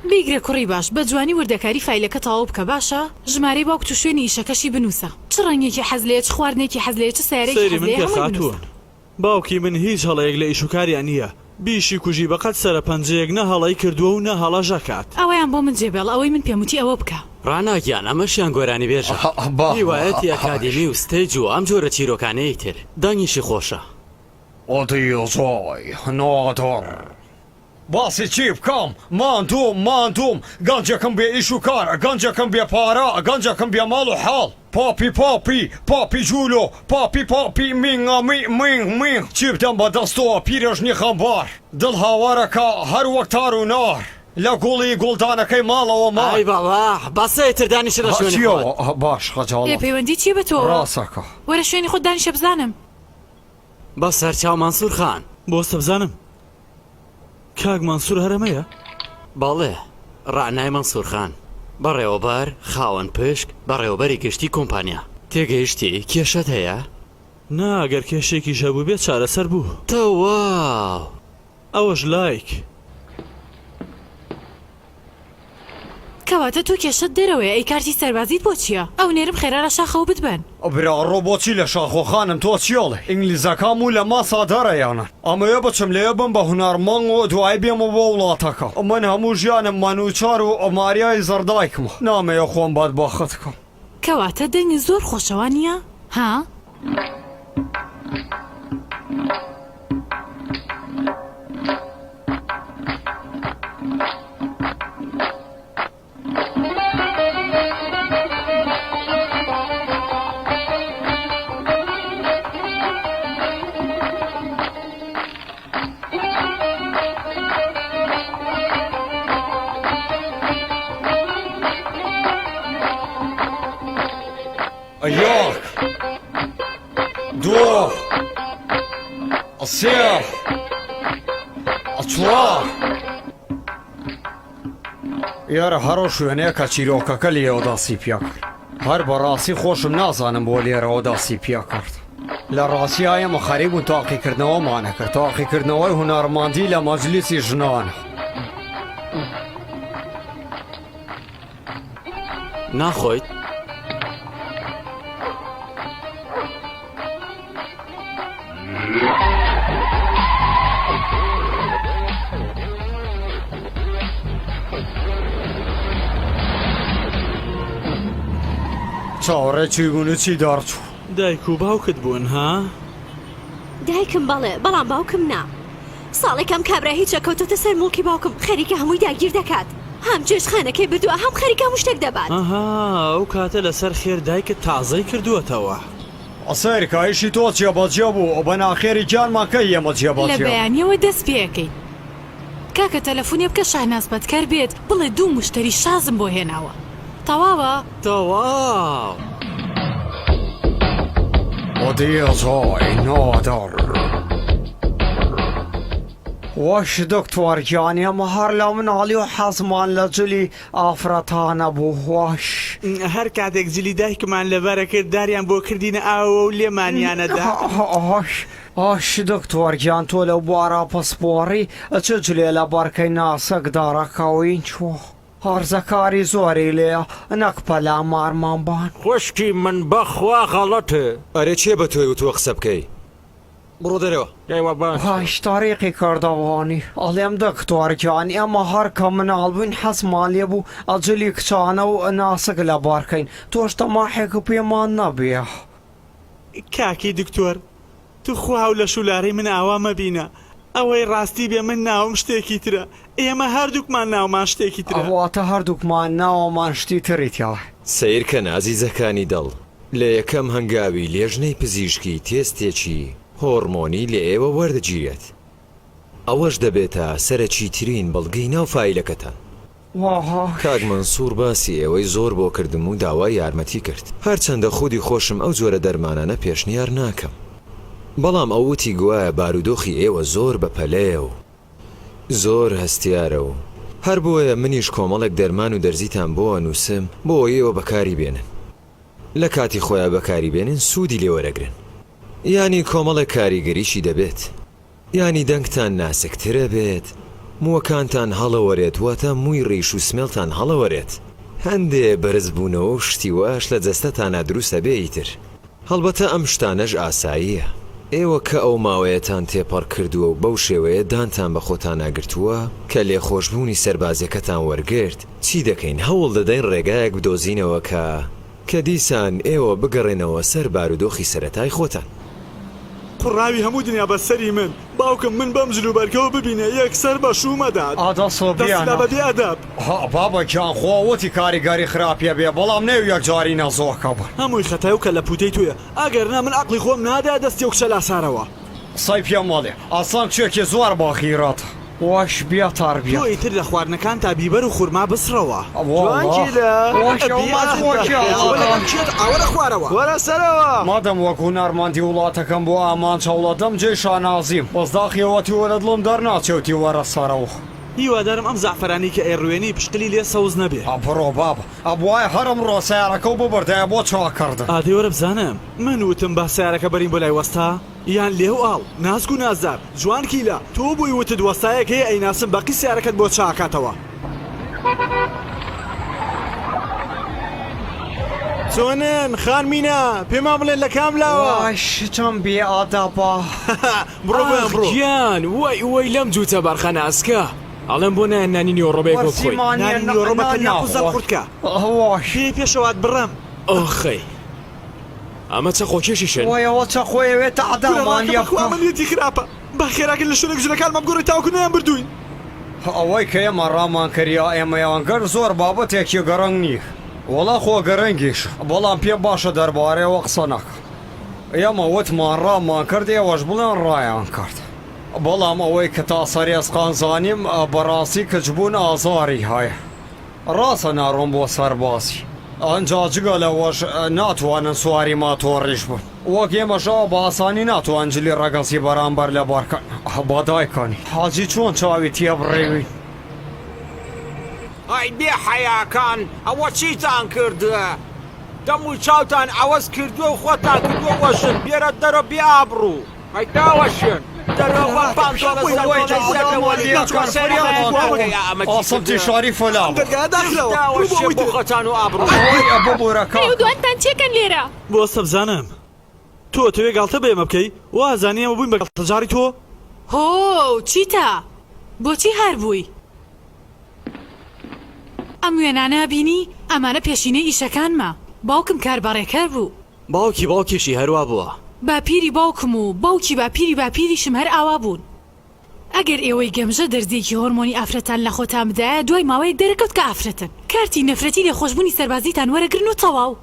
بیگرە کوڕی باش بە جوانی وردەکاری فایلەکە تەواو بکە باشە ژمارەی باوکت و شوێنی ئیشەکەشی بنووسە چ ڕەنگێکی حەز لێیە چ خواردنێکی حەز لێیە چ سەیارەیەکی سەیری حەز من لێیە کە هەمووی بنووسە. خاتوون. باوکی من هیچ هەڵەیەک لە ئیش و کاریا نییە، بیشی کوژی بە قەد سەرە پەنجەیەک نە هەڵەی کردووە و نە هەڵەش ئەکات. ئەوەیان بۆ من جێبێڵە ئەوەی من پێم وتی ئەوە بکە. ڕانا گیان ئەمەشیان گۆرانیبێژە هیوایەتی ئەکادیمی و ستەیج و ئەم جۆرە چیرۆکانەی تر دەنگیشی خۆشە. ئەدی نادر باسی چی بکەم ماندووم ماندووم گەنجێکم بێ ئیش و کار گەنجێکم بێ پارە گەنجێکم بێ ماڵ و حاڵ. پاپی پاپی پاپی جولۆ پاپی پاپی مینگا می مینگ مینگ چی بدەم بە دەستۆ پیرەژنی خەمبار دڵ هاوارەکا هەر وەک تار و نار لە گوڵی گوڵدانەکەی ماڵەوە مار. ئای بابا بەسە ئیتر دانیشە لە شوێنی خۆت. باش ئێ خەجاڵەت. پەیوەندی چیە بە تۆوە؟ ڕاستەکا. وەرە شوێنی خۆت دانیشە بزانم. بە سەرچاو مەنسور خان. بۆستە بزانم کاک مەنسور هەر ئەمەیە؟ بەڵێ ڕەعنای مەنسور خان بەڕێوەبەر، خاوەن پشک، بەڕێوەبەری گشتی کۆمپانیا. تێگەیشتی؟ کێشەت هەیە؟ نا گەر کێشەیەکیش هەبووبێت چارەسەر بوو. تەواو. ئەوەش لایک. کەواتە تۆ کێشەت دەرەوەیە ئەی کارتی سەربازیت بۆ چیە؟ ئەو نێرم خێرا لە شاخەوە بتبەن. برا ڕۆ بۆچی لە شاخۆ خانم تۆ چی ئەڵێی ئینگلیزەکان موو لە ماسا دەرەیانن ئەمەوێ بچم لەوێ بم بە هونەرمەند و دوایی بێمەوە بۆ وڵاتەکە من هەموو ژیانم مەنوچار و ماریای زڕدایکمە نامەوێ خۆم بەدبەخت کەم. کەواتە دەنگت زۆر خۆشە وانیە ها؟ یەک دوو سێ چوار یارە هەڕۆ شوێنەیە کە چیرۆکەکە لێەوە دەستی پێکرد هەر بەڕاستی خۆشم نازانم بۆ لێرەوە دەستی پێکرد لە ڕاستیا ئێمە خەریک بوون تاقیکردنەوەمانە کرد تاقیکردنەوەی هونەرمەندی لە مەجلیسی ژنان. ناخۆیت؟ چاوەڕێ چی بوون و چی دەرچوو؟ دایک و باوکت بوون ها؟ دایکم بەڵێ بەڵام باوکم نا. ساڵێکە ئەم کابرا هیچە کەوتۆتە سەر موڵکی باوکم خەریکە هەمووی داگیر دەکات هەم چێشتخانەکەی بردووە هەم خەریکە هەموو شتێک دەبات. ئەها ئەو کاتە لەسەر خێر دایکت تازەی کردووەتەوە. سەیرکە ئیشی تۆ جێبەجێ بوو بە ناخێری گیانمان کەی ئێمە لە جێبەجێ بوو. بەیانیەوە دەست پێ ئەکەین. کاکە تەلەفونێ بکە شەهناز پەتکەر بێت بڵێ دوو موشتەری شازم بۆ هێناوە تەواوە؟ تەواو. دیزای نادر وەش دکتۆر گیان ئێمە هەر لە مناڵی و حەزمان لە جلی ئافرەتانە بوو وەش. هەر کاتێک جلی دایکمان لەبەرەکرد داریان بۆ کردینە ئاوەوە و لێمانیانەدا. ئاش ئاش دکتۆر گیان تۆ لەو بوارە پسپۆڕی چ جلێ لەبەرکەی ناسک دەڕەکەوین چۆ. هەرزەکاری زۆری لێیە نەک پەلامارمان بان. خوشکی من بەخوا غەڵەتێ. ئەرێ کێ بە تۆی وتوە قسە بکەی بڕۆ دەرەوە. ئێوە باش. هاش تاریقی کردەوانی ئەڵێم دکتۆر گیان ئێمە هەر کە مناڵ بووین حەزمان لێ بوو جلی کچانە و ناسک لەبەر کەین تۆش تەماحێک پێمان نەبێ. کاکی دکتۆر توخوا ئەو لەش و لارەی من ئاوا مەبینە ئەوەی ڕاستی بێ من ناوم شتێکی ترە ئێمە هەردووکمان ناومان شتێکی ترە. واتە هەردووکمان ناومان شتی تری تیایە. سەیرکەن ئازیزەکانی دڵ، لە یەکەم هەنگاوی لێژنەی پزیشکی تێستێکی هۆڕمۆنی لە ئێوە وەردەگیرێت، ئەوەش دەبێتە سەرەکیترین بەڵگەی ناو فایلەکەتان. کاک مەنسوڕ باسی ئێوەی زۆر بۆ کردم و داوای یارمەتی کرد. هەرچەندە خودی خۆشم ئەو جۆرە دەرمانانە پێشنیار ناکەم. بەڵام ئەو وتی گوایە بارودۆخی ئێوە زۆر بە پەلەیە و زۆر هەستیارە و هەر بۆیە منیش کۆمەڵێک دەرمان و دەرزیتان بۆ ئەنووسم بۆ ئەوەی ئێوە بەکاری بێنن. لە کاتی خۆیا بەکاری بێنن سوودی لێ وەرەگرن. یانی کۆمەڵێک کاریگەریی دەبێت. یانی دەنگتان ناسکترەبێت، مووەکانتان هەڵەوەرێت واتە مووی ڕیش و سمێڵتان هەڵەوەرێت، هەندێ بەرزبوونەوە و شتی واش لە جەستەتانا دروست ئەبێ ئیتر. هەڵبەتە ئەم شتانەش ئاساییە. ئێوە کە ئەو ماوەیەتان تێپەڕ کردووە و بەو شێوەیە دانتان بە خۆتانا گرتووە کە لێخۆشبوونی سەربازیەکەتان وەرگرت، چی دەکەین هەوڵ دەدەین ڕێگایەک بدۆزینەوە کە کە دیسان ئێوە بگەڕێنەوە سەر بارودۆخی سەرەتای خۆتان. قوڕاوی هەموو دنیا بە سەری من. باوکم من بەم جلوبەرگەوە ببینێ یەکسەر بە شوومەدات. ئادە دەست سۆبیانە. لە بە بێ ئەدەب. ها بابە گیان خوا وتی کاریگەری خراپی ئەبێ بەڵام نەیو یەکجاری نەزۆکە بن. هەمووی خەتای و کەلەپوتەی تۆیە ئەگەر نا من عەقڵی خۆم نادایە دەستی ئەو کچە لاسارەوە. قسەی پێ مەڵێ ئەسڵەن کچێکی زۆر بە غیرەتە. وەش بێ تۆ تەربیەت. ئیتر لە خواردنەکانتا بیبەر و خورما بسڕەوە. وەڵا جوانکیلە. وەش ئەو بێ مەزۆکی ئەدەب ئەوە لەگەڵ ئەڵەکان. کێت ئاوە لە خوارەوە. وەرە سەرەوە. مادەم وەک هونەرمەندی وڵاتەکەم بۆ ئامانج هەوڵەدەم جێی شانازیم بەس داخی ئەوە تیوە لە دڵم دەرناچێ وتی وەرە سەرەوە. هیوادارم ئەم زەعفەرانەی کە ئەیڕوێنی پشقلی لێ سەوز نەبێ. بڕۆ بابە ئەبوایە هەر ئەمڕۆ سەیارەکەو ببردایە بۆ چاککردن. ئادەی وەرە بزانم من وتم با سەیارەکە بەرین بۆ لای وەستا یان لێو ئاڵ ناسک و نازدار جوان کیلە تۆ بووی وتت وەستایەک هەیە ئەیناسم بەقی سەیارەکەت بۆ چاکاتەوە. چۆنن خانمینە پێمان بڵێن لە کام لاوە؟ وای شتم بێ ئادەبە. بڕۆ بۆیان ئاخ بڕۆ. گیان وەی وەی لەم جووتە بەرخە ناسکە ئەڵێم بۆ نایەن نانی نیوەڕۆ بەیەکەوە بخۆین. وەرزیمان نیە نانی نیوەڕۆ بە نان تەنیا قوزە ناخۆن. قورت کە. وای. بێ پێشەوات بڕم. ئۆخەی ئەمە چەقۆکێشیشن. وای ئەوە چەقۆیە وێ کورە تەعدامان ڕاکە لێ بەخوا بکا. ئەمە نیەتی خراپە با خێراکەن لە شوێنێک جلەکانمان بگۆڕین تاوەکو نەیان بردووین. ئەوەی کە ئێمە ڕامان کرد یا ئێمەیان کرد زۆر بابەتێکی گرنگ نییە. وەڵا خۆ گرنگیشە بەڵام پێم باشە دەربارەیەوە قسە نەکەم. ئێمە وتمان ڕامان کرد ئێوەش بڵێن ڕایان کرد. بەڵام ئەوەی کە تا سەرێسقان زانیم بەڕاستی کچ بوون ئازاری هەیە. ڕاستە ناڕۆم بۆ سەربازی. ئەنجا جگە لەوەش ناتوانن سواری ماتۆڕیش بن. وەک ئێمەش ئاوا بە ئاسانی ناتوان جلی ڕەگەزی بەرامبەر لەبەر کەن. با دایکانی حاجی چۆن چاوی تێبڕیوین. ئەی بێ حەیاکان ئەوە چیتان کردوە دەم و چاوتان عەوەز کردوە و خۆتان کردوە وە ژن بێرە دەرۆ بێ ئابڕوو ئەی داوەشێن دەرۆ بەم پانتۆڵە زەردەی زەردەوە لێ سەیری ئەمە ئەمە چی ئاسمتی کردوە شاری فەلا ئەم دەرگایە داخراوە بڕۆ بۆ داوەشێ ئەوی بۆ تر. خۆتان و ئابڕوو ئەوەی ببورە ئەی ئەو کاکە. دوانتان چێکەن لێرە؟ بۆ بزانم تۆ ئەتەوێ گاڵتە بە ئێمە بکەی؟ وا ئەزانی ئێمە بووین بە گاڵتەجاڕی تۆ؟ هۆو چیتە؟ بۆچی هار بووی؟ ئەم وێنانە ئەبینی؟ ئەمانە پێشینەی ئیشەکانمە. باوکم کاربەڕێکەر بوو. باوکی باوکیشی هەر وا بووە. باپیری باوکم و باوکی باپیری باپیریشم هەر ئاوا بوون. ئەگەر ئێوەی گەمژە دەرزییەکی هۆرمۆنی ئافرەتان لە خۆتان بدایە دوای ماوەیەک دەرەکەوت کە ئافرەتن. کارتی نەفرەتی لێخۆشبوونی سەربازیتان وەرەگرن و تەواو.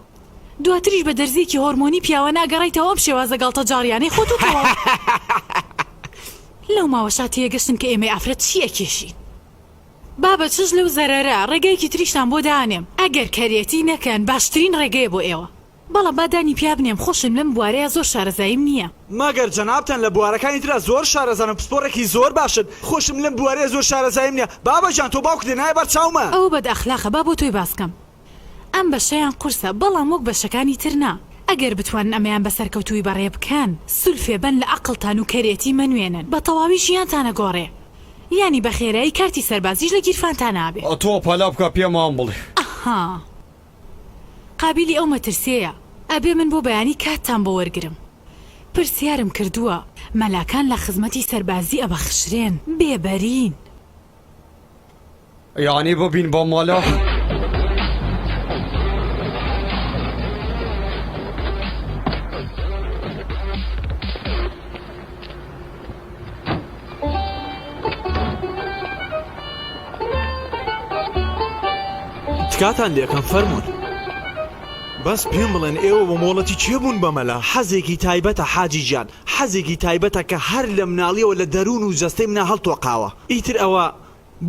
دواتریش بە دەرزییەکی هۆرمۆنی پیاوانە ئەگەڕێیتەوە ئەم شێوازە گاڵتەجاڕیانەی خۆت و تەواو. لەو ماوەشا تێگەشتن کە ئێمەی ئافرەت چی ئەکێشین. بابە چش لەو زەرەرە، ڕێگایەکی تریشتان بۆ دانێم، ئەگەر کەرێتی نەکەن باشترین ڕێگەیە بۆ ئێوە. بەڵام با دانی پیا بنێم خۆشم لەم بوارەیا زۆر شارەزاییم نییە. مەگەر جەنابتان لە بوارەکانی ترا زۆر شارەزان و پسپۆڕێکی زۆر باشن، خۆشم لەم بوارەیا زۆر شارەزاییم نییە، بابە گیان تۆ باوکت هێنایە بەر چاومان. ئەوە بەد ئەخلاقە با بۆ تۆی باس کەم. ئەم بەشەیان قورسە بەڵام وەک بەشەکانی تر نا ئەگەر بتوانن ئەمەیان بە سەرکەوتووی بەڕێ بکەن سولفێ بەن لە ئەقڵتان و کەرێتی مەنوێنن بە تەواوی ژیانتان ئەگۆڕێ یانی بە خێرایی کارتی سەربازیش لە گیرفانتانا ئەبێ. تۆ پەلە بکە پێمان بڵێ. ئەها قابیلی ئەو مەترسیەیە ئەبێ من بۆ بەیانی کاتتان بۆ وەرگرم پرسیارم کردووە مەلاکان لە خزمەتی سەربازی ئەبەخشرێن بێ بەرین. یانی ببین بە مەلا؟ تکاتان لێکەم فەرموون. بەس پێم بڵێن ئێوە بە مۆڵەتی کێ بوون بە مەلا؟ حەزێکی تایبەتە حاجی گیان، حەزێکی تایبەتە کە هەر لە مناڵیەوە لە دەروون و جەستەی منا هەڵتۆقاوە، ئیتر ئەوە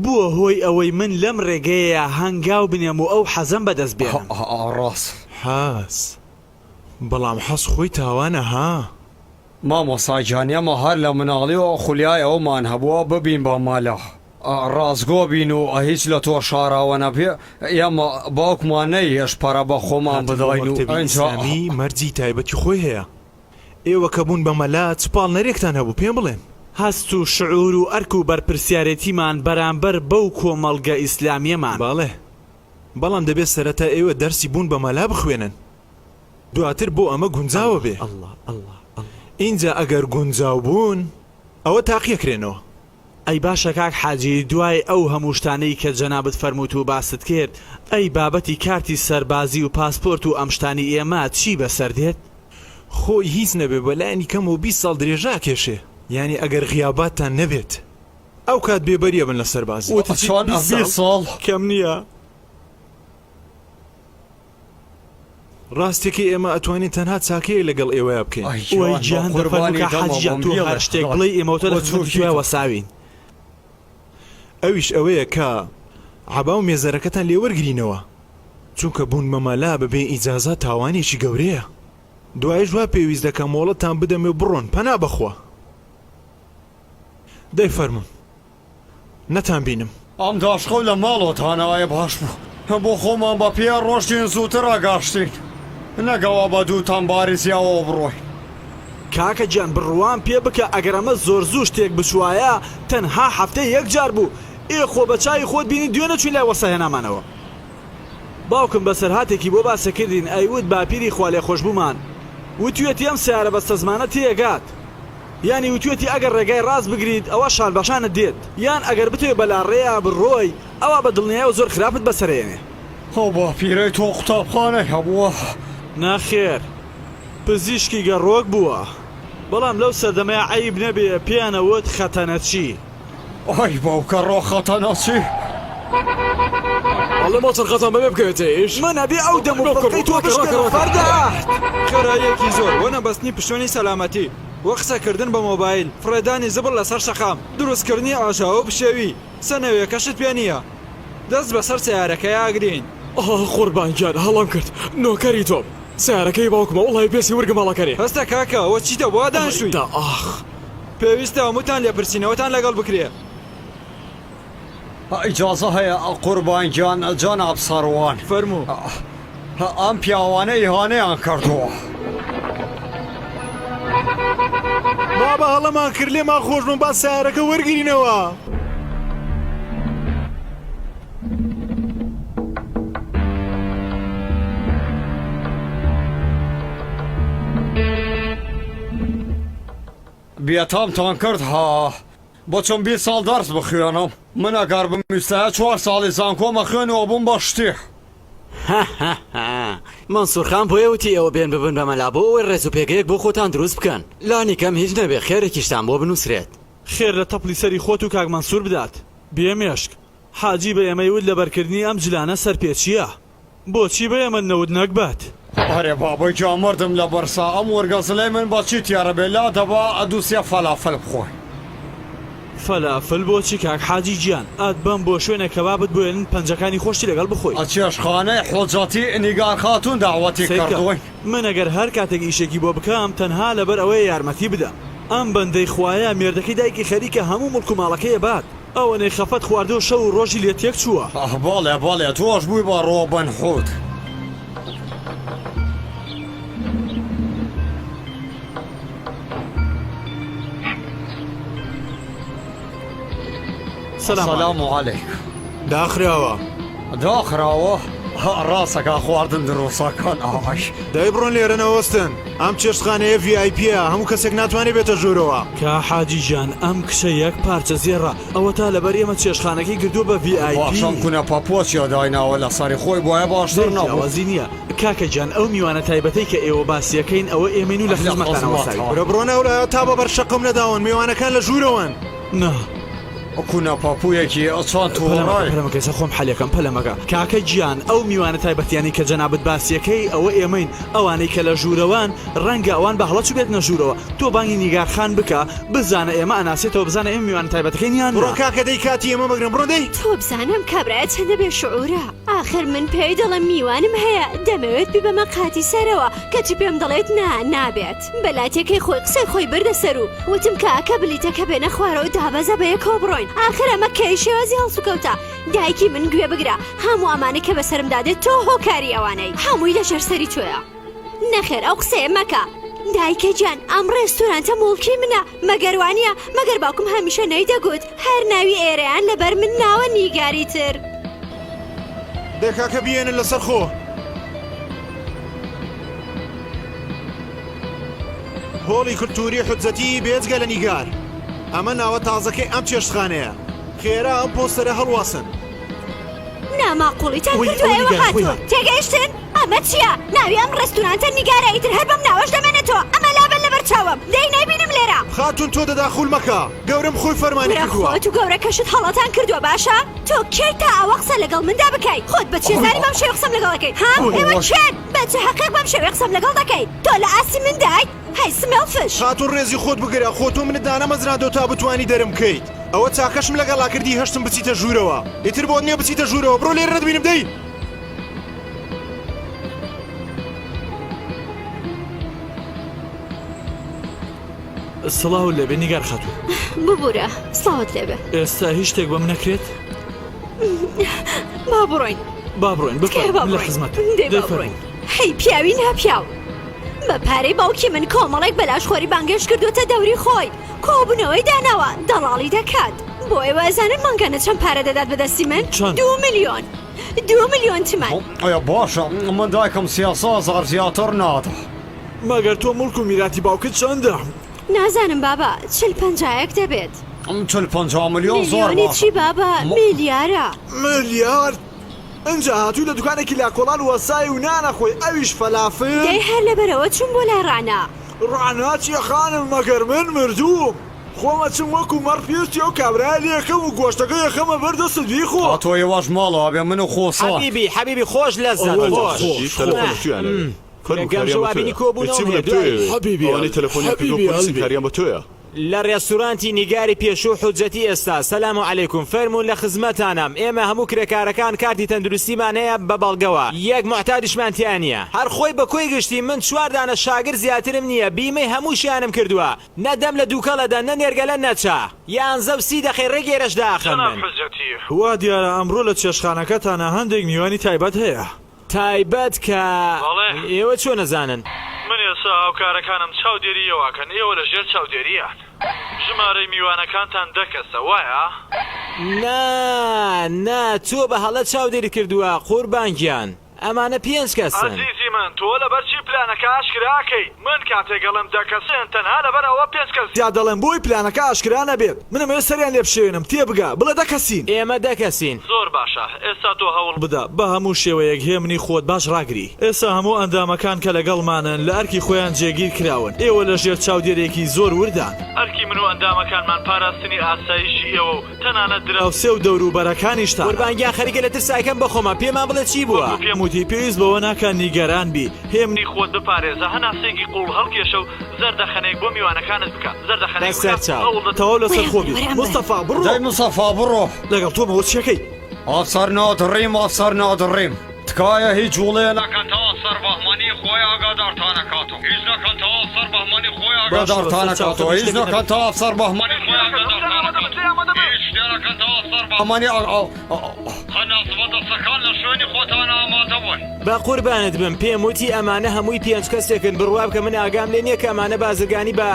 بووە هۆی ئەوەی من لەم ڕێگەیەیا هەنگاو بنێم و ئەو حەزەم بەدەست بێنم. ڕاست. حەز؟ بەڵام حەز خۆی تاوانە ها؟ مامۆستا گیان ئێمە هەر لە مناڵیەوە خولیای ئەوەمان هەبووە ببین بە مەلا، ڕاستگۆ بین و هیچ لە تۆ شاراوە نەبێ، ئێمە باوکمان نەیهێشت پەرە بە خۆمان هاتن بۆ بداین و مەکتەبی ئینجا. ئیسلامی مەرجی تایبەتی خۆی هەیە. ئێوە کە بوون بە مەلا چ پاڵنەرێکتان هەبوو پێم بڵێن؟ هەست و شعور و ئەرک و بەرپرسیارێتیمان بەرامبەر بەو کۆمەڵگە ئیسلامیەمان. بەڵێ، بەڵام دەبێ سەرەتا ئێوە دەرسی بوون بە مەلا بخوێنن، دواتر بۆ ئەمە گونجاوە بێ. ئینجا ئەگەر گونجاو بوون ئەوە تاقیەکرێنەوە. ئەی باشە کاک حاجی دوای ئەو هەموو شتانەی کە جەنابت فەرمووت و باست کرد ئەی بابەتی کارتی سەربازی و پاسپۆرت و ئەم شتانی ئێمە چی بەسەر دێت؟ خۆی هیچ نەبێ بە لایەنی کەمەوە 20 ساڵ درێژە ئەکێشێ یانی ئەگەر غیاباتتان نەبێت ئەو کات بێبەری ئەبن لە سەربازی. وتت چی؟ 20 ساڵ؟ کەم نییە؟ ڕاستەکەی ئێمە ئەتوانین تەنها چاکەیەک لەگەڵ ئێوەیا بکەین. وەی گیان دەفەرموو کاک حاجی گیان تۆ هەر شتێک بڵێی ئێمەو تۆ لە خزمەتی تۆیا وەساوین. ئەویش ئەوەیە کە عەبا و مێزەرەکەتان لێ وەرگرینەوە، چونکە بوون بە مەلا بەبێ ئیجازە تاوانێکی گەورەیە. دوایش وا پێویست دەکا مۆڵەتتان بدەمێ و بڕۆن، پەنا بەخوا. دەی فەرموون. نەتان بینم. ئەم داشقەو لە ماڵەوە دانایە باش بوو بۆ خۆمان بە پێ ڕۆشتین زووتر ئەگاشتین نەک ئەوە بە دووتان باری زیاوەوە بڕۆین. کاکە گیان بڕوام پێ بکە ئەگەر ئەمە زۆر زوو شتێک بچوایە تەنها هەفتەی یەک جار بوو ئێ خۆ بە چاوی خۆت بینی دوێنێ چوین لای وەستا هێنامانەوە باوکم بەسەرهاتێکی بۆ باسەکردین ئەیوت باپیری خوالێخۆشبوومان وتویەتی ئەم سەیارە بەستەزمانە تێگات یانی وتویەتی ئەگەر ڕێگای ڕاست بگریت ئەوا شان بەشانت دێت، یان ئەگەر بتەوێ بە لاڕێیا بڕۆی ئەوا بە دڵنیایەوە زۆر خراپت بەسەرئەیەنێ. ئەو باپیرەی تۆ قوتابخانەی هەبووە؟ نەخێر، پزیشکی گەڕۆک بووە، بەڵام لەو سەردەمەیا عەیب نەبێ پێیان ئەوت خەتەنەچی. ئای باوکە ڕۆ خەتەنەچی. ئەڵێ ماڵ چەرخەتان بەبێ بکەوێتە ئیش. من ئەبێ ئەو دەم و فڵقەی تۆ بشکێنم فەرداد. خێراییەکی زۆر و نەبەستنی پشتوێنی سەلامەتی و قسەکردن بە مۆبایل، فڕێدانی زبڵ لەسەر شەقام، دروستکردنی ئاژاوە و پشێوی، سەنەوێکەشت پێ نییە دەست بەسەر سەیارەکەیا ئەگرین. ئاه قوربان گیان هەڵەم کرد نۆکەری تۆم سەیارەکەی باوکمە وەڵای پێسی ورگم هەڵەکەنێ. هەستە کاکە ئەوە چیتە وا دانشتووی. ئەی ئاخ. پێویستە هەمووتان لێپرسینەوەتان لەگەڵ بکرێ. ئیجازە هەیە قوربان گیان جەناب سەروان. فەرموو. ئەم پیاوانە ئیهانەیان کردووە. بابە هەڵەمان کرد لێمان خۆشبن با سەیارەکە وەرگرینەوە. بێتامتان کرد ها. بچم 20 ساڵ دەرس بخوێنم من ئەگەر بمویستایە چوار ساڵی زانکۆم ئەخوێن و ئەبووم بە شتێ. هەهەهە مەنسوور خان بۆیە وتی ئێوە بێن ببن بە مەلا بۆ ئەوەی ڕێز و پێگەیەک بۆ خۆتان دروست بکەن لانی کەم هیچ نەبێ خێرێکیشتان بۆ بنووسرێت. خێر لە تەپڵی سەری خۆت و کاک مەنسوور بدات. بێ مێشک. حاجی بە ئێمەی وت لەبەرکردنی ئەم جلانە سەرپێچییە. بۆچی بە ئێمەت نەوت نەگبەت؟ ئەرێ بابە گیان مردم لە برسا ئەم ورگە زلەی من بە چی تێرە بێ لا دەبا دوو سێ فەلافل بخۆین. فەلافل بۆچی کاک حاجی گیان؟ ئەتبەم بۆ شوێنێک کەبابت بۆ ێنن پەنجەکانی خۆشتی لەگەڵ بخۆی. چێشتخانەی حوجەتی نیگار خاتوون دەعوەتی سەیرکە کردووین. من ئەگەر هەر کاتێک ئیشێکی بۆ بکەم تەنها لەبەر ئەوەیە یارمەتی بدەم. ئەم بەندەی خوایە مێردەکەی دایکی خەریکە هەموو موڵک و ماڵەکەی ئەبات. ئەوەنەی خەفەت خواردووە شەو و ڕۆژی لێ تێک چووە. ئاه بەڵێ بەڵێ تۆش بووی بە ڕۆبن حوود. سلام علیک. داخراوە. داخراوە؟ ڕاستەکا خواردن دروستەکەن ئای. دەی بڕۆن لێرە نەوەستن ئەم چێشتخانەیە ڤی ئای پیە هەموو کەسێک ناتوانێ بێتە ژوورەوە. کا حاجی گیان ئەم کچە یەک پارچە زێڕە ئەوەتا لەبەر ئێمە چێشتخانەکەی گردووە بە ڤی ئای پی. باشە ئەم کونە پەپووە چیە دایناوە لەسەری خۆی بوایە باشتر نەبوو. جیاوازی نیە کاکە گیان ئەو میوانە تایبەتەی کە ئێوە باسیەکەین ئەوە ئێمەین و لە خزمەتتانە وەستاوین. کورە بڕۆنە ئەولایەوە تا بە بەر شەقم نەداون میوانەکان لە ژوورەوەن. نا. کونە پەپوویەکی چەند تووڕەی. پەلەمەکە پەلەمەکە خۆم حەلەکەم پەلەمەکە کاکە گیان ئەو میوانە تایبەتیانەی کە جەنابت باسیەکەی ئەوە ئێمەین ئەوانەی کە لە ژوورەوەن ڕەنگە ئەوان بە هەڵە چوبێتنە ژوورەوە تۆ بانگی نیگار خان بکە بزانە ئێمە ئەناسێتەوە بزانە ئێمە میوانە تایبەتەکەین یان نا. بڕۆ کاکە دەی کاتی ئێمە مەگرن بڕۆن دەی. تۆ بزانە ئەم کابرایە چەندە بێ شعورە ئاخر من پێی دەڵێم میوانم هەیە دەمەوێت بیبەمە قاتی سەرەوە کەچی پێم دەڵێت نا نابێت بە لاتێکەی خۆی قسەی خۆی بردە سەر و وتم کاکە بلیتەکە بێنە خوارەوە دابەزە بەیەکەوە بڕۆین ئاخر ئەمە کەی شێوازی هەڵسوکەوتە دایکی من گوێ بگرە هەموو ئەمانەی کە بەسەرمدا دێت تۆ هۆکاری ئەوانەی هەمووی لەژێر سەری تۆیە نەخێر ئەو قسەیە مەکە دایکە گیان ئەم ڕێستورانتە موڵکی منە مەگەر وانییە مەگەر باوکم هەمیشە نەیدەگوت هەر ناوی ئێرەیان لەبەر من ناوە نیگاری تر. دە کاکە بیێنن لەسەر خۆ. هۆڵی کولتووری حوجەتی بێجگە لە نیگار ئەمە ناوە تازەکەی ئەم چێشتخانەیە خێرا ئەم پۆستەرە هەڵواسن. ناماقوڵیتان وەی کردووە ئەوە ئێوە نیگار خۆی هاتوون هات. تێگەیشتن ئەمە چییە ناوی ئەم ڕێستورانتە نیگارە ئیتر هەر بەم ناوەش دەمێنێتەوە. تۆ ئەمە لابەن لەبەر چاوم دەی نایبینم لێرە. خاتوون تۆ تەداخول مەکە گەورەم خۆی فەرمانی کورە کردووە. خۆت و گەورەکەشت هەڵەتان کردووە باشە تۆ کێی تا ئاوا قسە لەگەڵ مندا بکەی خۆت بە چێ زانی بەم شێوە قسەم لەگەڵ ئەکەی ها ئێوە کێن بە چ هەقێک بەم شێوەیە قسەم لەگەڵ دەکەی تۆ لە ئاستی مندایت هەی سمێڵفش. خاتوون ڕێزی خۆت بگرە خۆ تۆ منت دانەمەزراندوە تا بتوانی دەرم بکەیت ئەوە چاکەشم لەگەڵا کردی هێشتم بچیتە ژوورەوە ئیتر بۆت نیە بچیتە ژوورەوە بڕۆ لێرە نەتبینم دەی. سڵاوت لێبێ نیگار خاتوو. ببورە سڵاوت لێبێ. ئێستا هیچ شتێک بە من نەکرێت؟ با بڕۆین. با بڕۆین بفەرموو لە خزمەتم. دەی با بڕۆین. هەی پیاوی ناپیاو. بە پارەی باوکی من کۆمەڵێک بەلاشخۆری بانگهێشت کردووەتە دەوری خۆی. کۆبوونەوەی داناوە دەڵاڵی دەکات. بۆ ئێوە ئەزانن مانگانە چەند پارە دەدات بە دەستی من؟ 2 ملیۆن. 2 ملیۆن تمەن. ئەیە باشە من دایکم 300 هەزار زیاتر نادا. مەگەر تۆ موڵک و میراتی باوکت چەندە؟ نازانم بابە چل پەنجایەک دەبێت. چل 50 ملیۆن زۆر ملیۆنی باشە. چی بابە ملیارە. ملیارد؟ ئنجا هاتووی لە دوکانێکی لاکۆڵان وەستای و نان ئەخۆی ئەویش فەلافل؟ دەی هەر لەبەرئەوە چووم بۆ لای ڕەعنا. ڕەعنا چیە خانم مەگەر من مردووم؟ خۆم ئەچم وەکو مەڕ پێستی ئەو کابرایە لێ ئەکەم و گۆشتەکەی ئەخەمە بەر دەستت بیخۆ. ئەتۆ ئێوەش ماڵەوە بێ من و خۆسڵان. حەبیبی حەبیبی خۆش لەزەت خۆش. فەرموو کاریان بە تۆیە. ئەی چی بڵێم تۆیەوێ ئەوانەی تەلەفۆنیان کردووە پۆلیسن کاریان بە تۆیە. لە ڕێستورانتی نیگاری پێشوو حوجەتی ئێستا سلام علیکم فەرموون لە خزمەتانام ئێمە هەموو کرێکارەکان کارتی تەندروستیمان هەیە بە بەڵگەوە یەک موعتادیشمان تیا نیە هەر خۆی بە کۆی گشتی من چوار دانە شاگرد زیاترم نیە بیمەی هەمووشیانم کردووە نە دەم لە دووکەڵ ئەدەن نە نێرگەلە نە چا یانزە و سی دەقەی ڕێک ئێرەش داخەن جەناب من. حوجەتی وا دیارە ئەمڕۆ لە چێشتخانەکەتانا هەندێک میوانی تایبەت هەیە. تایبەت کە بەڵێ. ئێوە چۆن ئەزانن؟ من ئێستا هاوکارەکانم چاودێری ئێوە ئەکەن، ئێوە لە ژێر چاودێریان. ژمارەی میوانەکانتان دە کەسە، وایە؟ نا، نا، تۆ بە هەڵە چاودێریت کردووە قوربان گیان، ئەمانە پێنج کەسن. ئەزیزی من، تۆ لەبەر چی پلانەکە ئاشکرا ئەکەی؟ من کاتێک ئەڵێم دە کەسن، تەنها لەبەر ئەوە پێنج کەس زیاد دەڵێم بۆی پلانەکە ئاشکرا نەبێت. من ئەمەوێت سەریان لێ بشێوێنم، تێبگە، بڵێ دە کەسین. ئێمە دە کەسین. زۆر باشە، ئێستا تۆ هەوڵ بدە بە هەموو شێوەیەک هێمنی خۆت باش ڕاگری. ئێستا هەموو ئەندامەکان کە لەگەڵمانن لە ئەرکی خۆیان جێگیر کراون. ئێوە لە ژێر چاودێرێکی زۆر ورددان. ئەرکی من و ئەندامەکانمان پاراستنی ئاسایشی ئێوە و تەنانەت دراوسێ و دەوروبەرەکانیشتانە. قوربان گیان خەریکە لە ترسا ئەیکەم بە خۆما، پێمان بڵێ چی بووە؟ وەکو پێم وتی پێویست بەوە ناکا نیگەران بی. هێمنی خۆت بپارێزە، هەناسەیەکی قووڵ هەڵکێشە و زەردەخەنەیەک بۆ میوانەکانت بکە. زەردەخەنەیەک بکە، بەسەرچاو. هەوڵدە تەواو لەسەر خۆ بی. وەرە ئەم بەر. مستەفا بڕۆ. دەی مستەفا بڕۆ. لەگەڵ تۆمەوە چیەکەی؟ ئەفسەر نادڕیم ئەفسەر نادڕیم تکایە هیچ جوڵەیە نەکەن تا ئەفسەر بەهمەنی خۆی ئاگادارتان نەکاتەوە هیچ نەکەن تا ئەفسەر بەهمەنی خۆی ئاگادارتان نەکاتەوە هیچ نەکەن تا ئەفسەر بەهمەنی خۆی ئاگادارتان نەکاتەوە هیچ شتێ نەکەن تا ئەفسەر بەهمەنی قەناسبە دەستەکان لە شوێنی خۆتان ئامادە بن. بە قوربانت بم پێم وتی ئەمانە هەمووی پێنج کەسێکن بڕوا بکە من ئاگام لێ نییە کە ئەمانە بازرگانی بە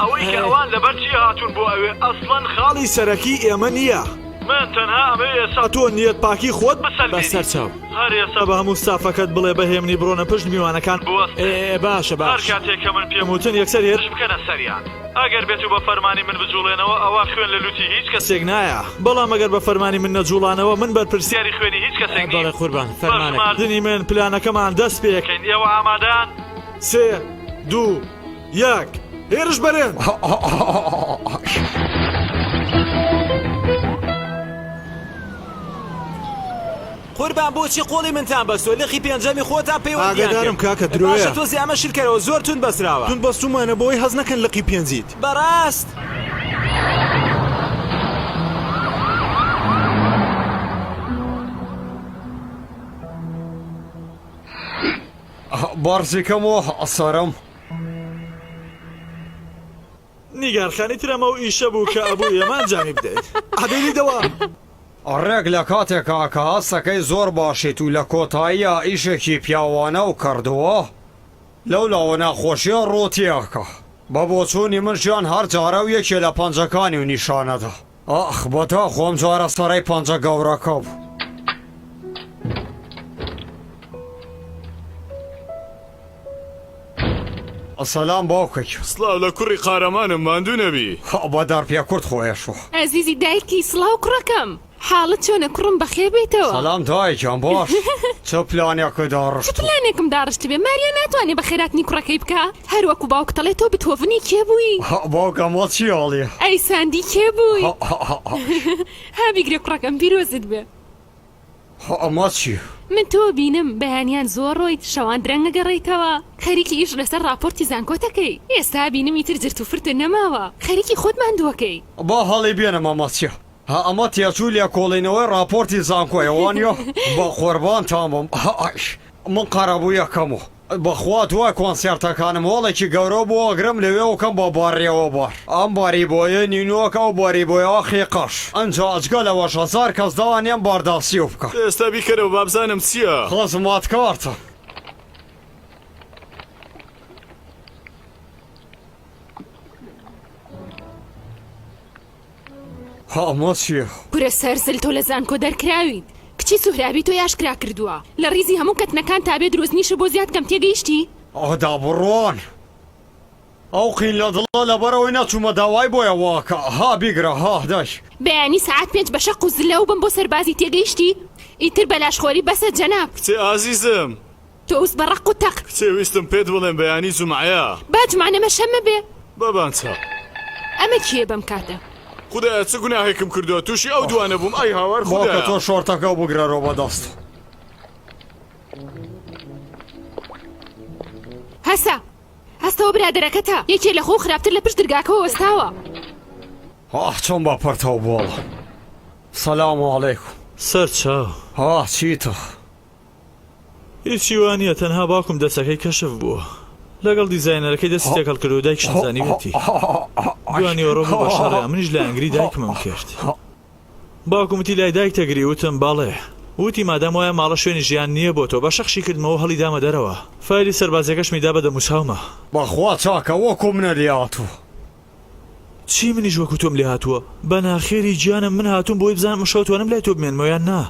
ئەوەی کە ئەوان لەبەر چی هاتوون بۆ ئەوێ ئەسڵەن خاڵی سەرەکی ئێمە نییە. من تەنها ئەمەوێ ئێستا تۆ نیەت پاکی خۆت بسەلمێنی. بەسەر چاو. هەر ئێستا بە هەموو ستافەکەت بڵێ بە هێمنی بڕۆنە پشت میوانەکان بوەستن. ئێ باشە باش. هەر کاتێک کە من پێم وتن یەکسەر هێرش بکەنە سەریان. ئەگەر بێتو بە فەرمانی من بجوڵێنەوە ئەوا خوێن لە لوتی هیچ کەسێک نایە. بەڵام ئەگەر بە فەرمانی من نەجوڵانەوە من بەرپرسیاری خوێنی هیچ کەسێک نیم. بەڵێ قوربان بە فەرمانەکەی. ژماردنی من پلانەکەمان دەست پێ ئەکەین. ئێوە ئامادەن؟ سێ دوو یەک هێرش بەرێن. قوربان بۆچی قۆڵی منتان بەستوە لقی پێنجەمی خۆتان پەیوەندیان ئاگادارم کرد کاکە درۆیە. باشە تۆزێ ئەمە شل کەرەوە زۆر توند بەستراوە. توند بەستومانە بۆی هەست نەکەن لقی پێنجیت. بەڕاست؟ بەرزیکەم و سەرم. نیگارخانی تر ئەمە ئەو ئیشە بوو کە ئەبوو ئێمە ئەنجامی بدەین. عەدەی دەوام. ڕێک لە کاتێکا کە هەستەکەی زۆر باشیت و لە کۆتاییا ئیشێکی پیاوانەو کردووە، لەولاوە ناخۆشیە ڕووتیەکە. بە بۆچوونی من ژیان هەر جارەو یەکێ لە پەنجەکانی و نیشانەدا. ئاخ بەداخۆ ئەم جارە سەرەی پەنجە گەورەکە بوو. سەلام باوکە گیان. سڵاو لە کوڕی قارەمانم ماندوو نەبی. بە دار پێکورد خۆیەشوە. ئەزیزی دایکی سڵاو کوڕەکەم. حاڵت چۆنە کوڕم بەخێر بێیتەوە. سەلام دایە گیان باش چ پلانێکت چ داڕشتووە؟ پلانێکم داڕشتبێ ماریا ناتوانێ بەخێراتنی کوڕەکەی بکا هەر وەکو باوکت ئەڵێ تۆ بتهۆڤنی کێ بووی؟ باوکم وە چی ئەڵێ؟ ئەی ساندی کێ بووی؟ ها بیگرە کوڕەکەم پیرۆزت بێ. خۆ ئەمە چیە؟ من تۆ بینم بەیانیان زووە ڕۆیت شەوان درەنگ ئەگەڕێیتەوە خەریکی ئیش لەسەر ڕاپۆرتی زانکۆتەکەی ئێستا بینم ئیتر جرت و فرتت نەماوە خەریکی خۆت ماندووەکەی. با هەڵی بێنم ئەمە چیە؟ ها ئەمە تێچوو لێکۆڵینەوەی ڕاپۆرتی زانکۆیە وانیە؟ بەقوربانتان بم ئای من قەرەبوویەکەم و بەخوا دوای کۆنسێرتەکانم هۆڵێکی گەورە بۆ ئەگرم لەوێوە کەم بە بارێوە بار ئەم باری بۆیە نینۆک ئەو باری بۆیە ئاخی قەش ئەنجا ئەجگە لەوەش هەزار کەس دانێم بارداسیو بکە. ئێستا بیکەرەوە بابزانم چیە. خزمەتکارتم. ئەمە چیە؟ کورە سەر زل تۆ لە زانکۆ دەرکراویت کچی سوهرابی تۆی ئاشکرا کردووە لە ڕیزی هەموو کەتنەکان تا بێ درۆزنیشە بۆ زیاد کەم تێگەیشتی؟ ئەدا بڕۆن ئەو قین لە دڵە لەبەرئەوەی نەچوومە داوای بۆیە واکە ها بیگرە ها دەی. بەیانی سەعات پێنج بە شەق و زلەو بم بۆ سەربازی تێگەیشتی؟ ئیتر بەلاشخۆری بەسە جەناب. کچێ ئازیزم. تۆز بە ڕەق و تەق. کچێ ویستم پێت بڵێم بەیانی جومعەیە. با جومعە نەمە شەممە بێ. بابان چا. ئەمە کێیە بەم کاتە؟ خودایە چ گوناهێکم کردووە تووشی ئەو دوانە بووم ئای هاوار خودایە. باوکە تۆ شۆرتەکە بگرەرەوە بە دەست. هەسە هەستەوە برادەرەکەتە یەکێ لە خۆو خراپتر لە پشت درگاکەوە وەستاوە. ئاه چۆن بە پرتەو بۆڵە. سلام علیکم. سەر چاو. ئاه چیتە. هیچی وا نییە تەنها باوکم دەسەکەی کەشف بووە لەگەڵ دیزاینەرەکەی دەستی تێکەڵ کردووە دایکیشم زانیویەتی دوانیوەڕۆ بوو بە شەڕێ منیش لایەنگری دایکمم کرد باوکم وتی لای دایکتە گری وتم بەڵێ وتی مادام وایە ماڵە شوێنی ژیان نییە بۆ تۆ بە شەخشی کردمەوە هەڵی دامە دەرەوە فایلی سەربازیەکەشمی دا بە دەموچاوما. بەخوا چاکە وەکو منە لێهاتوو. چی منیش وەکو تۆم لێهاتووە. بە ناخێری گیانم من هاتووم بۆی بزانم ئەمشەو ئەتوانم لای تۆ بمێنمەوە یان نا.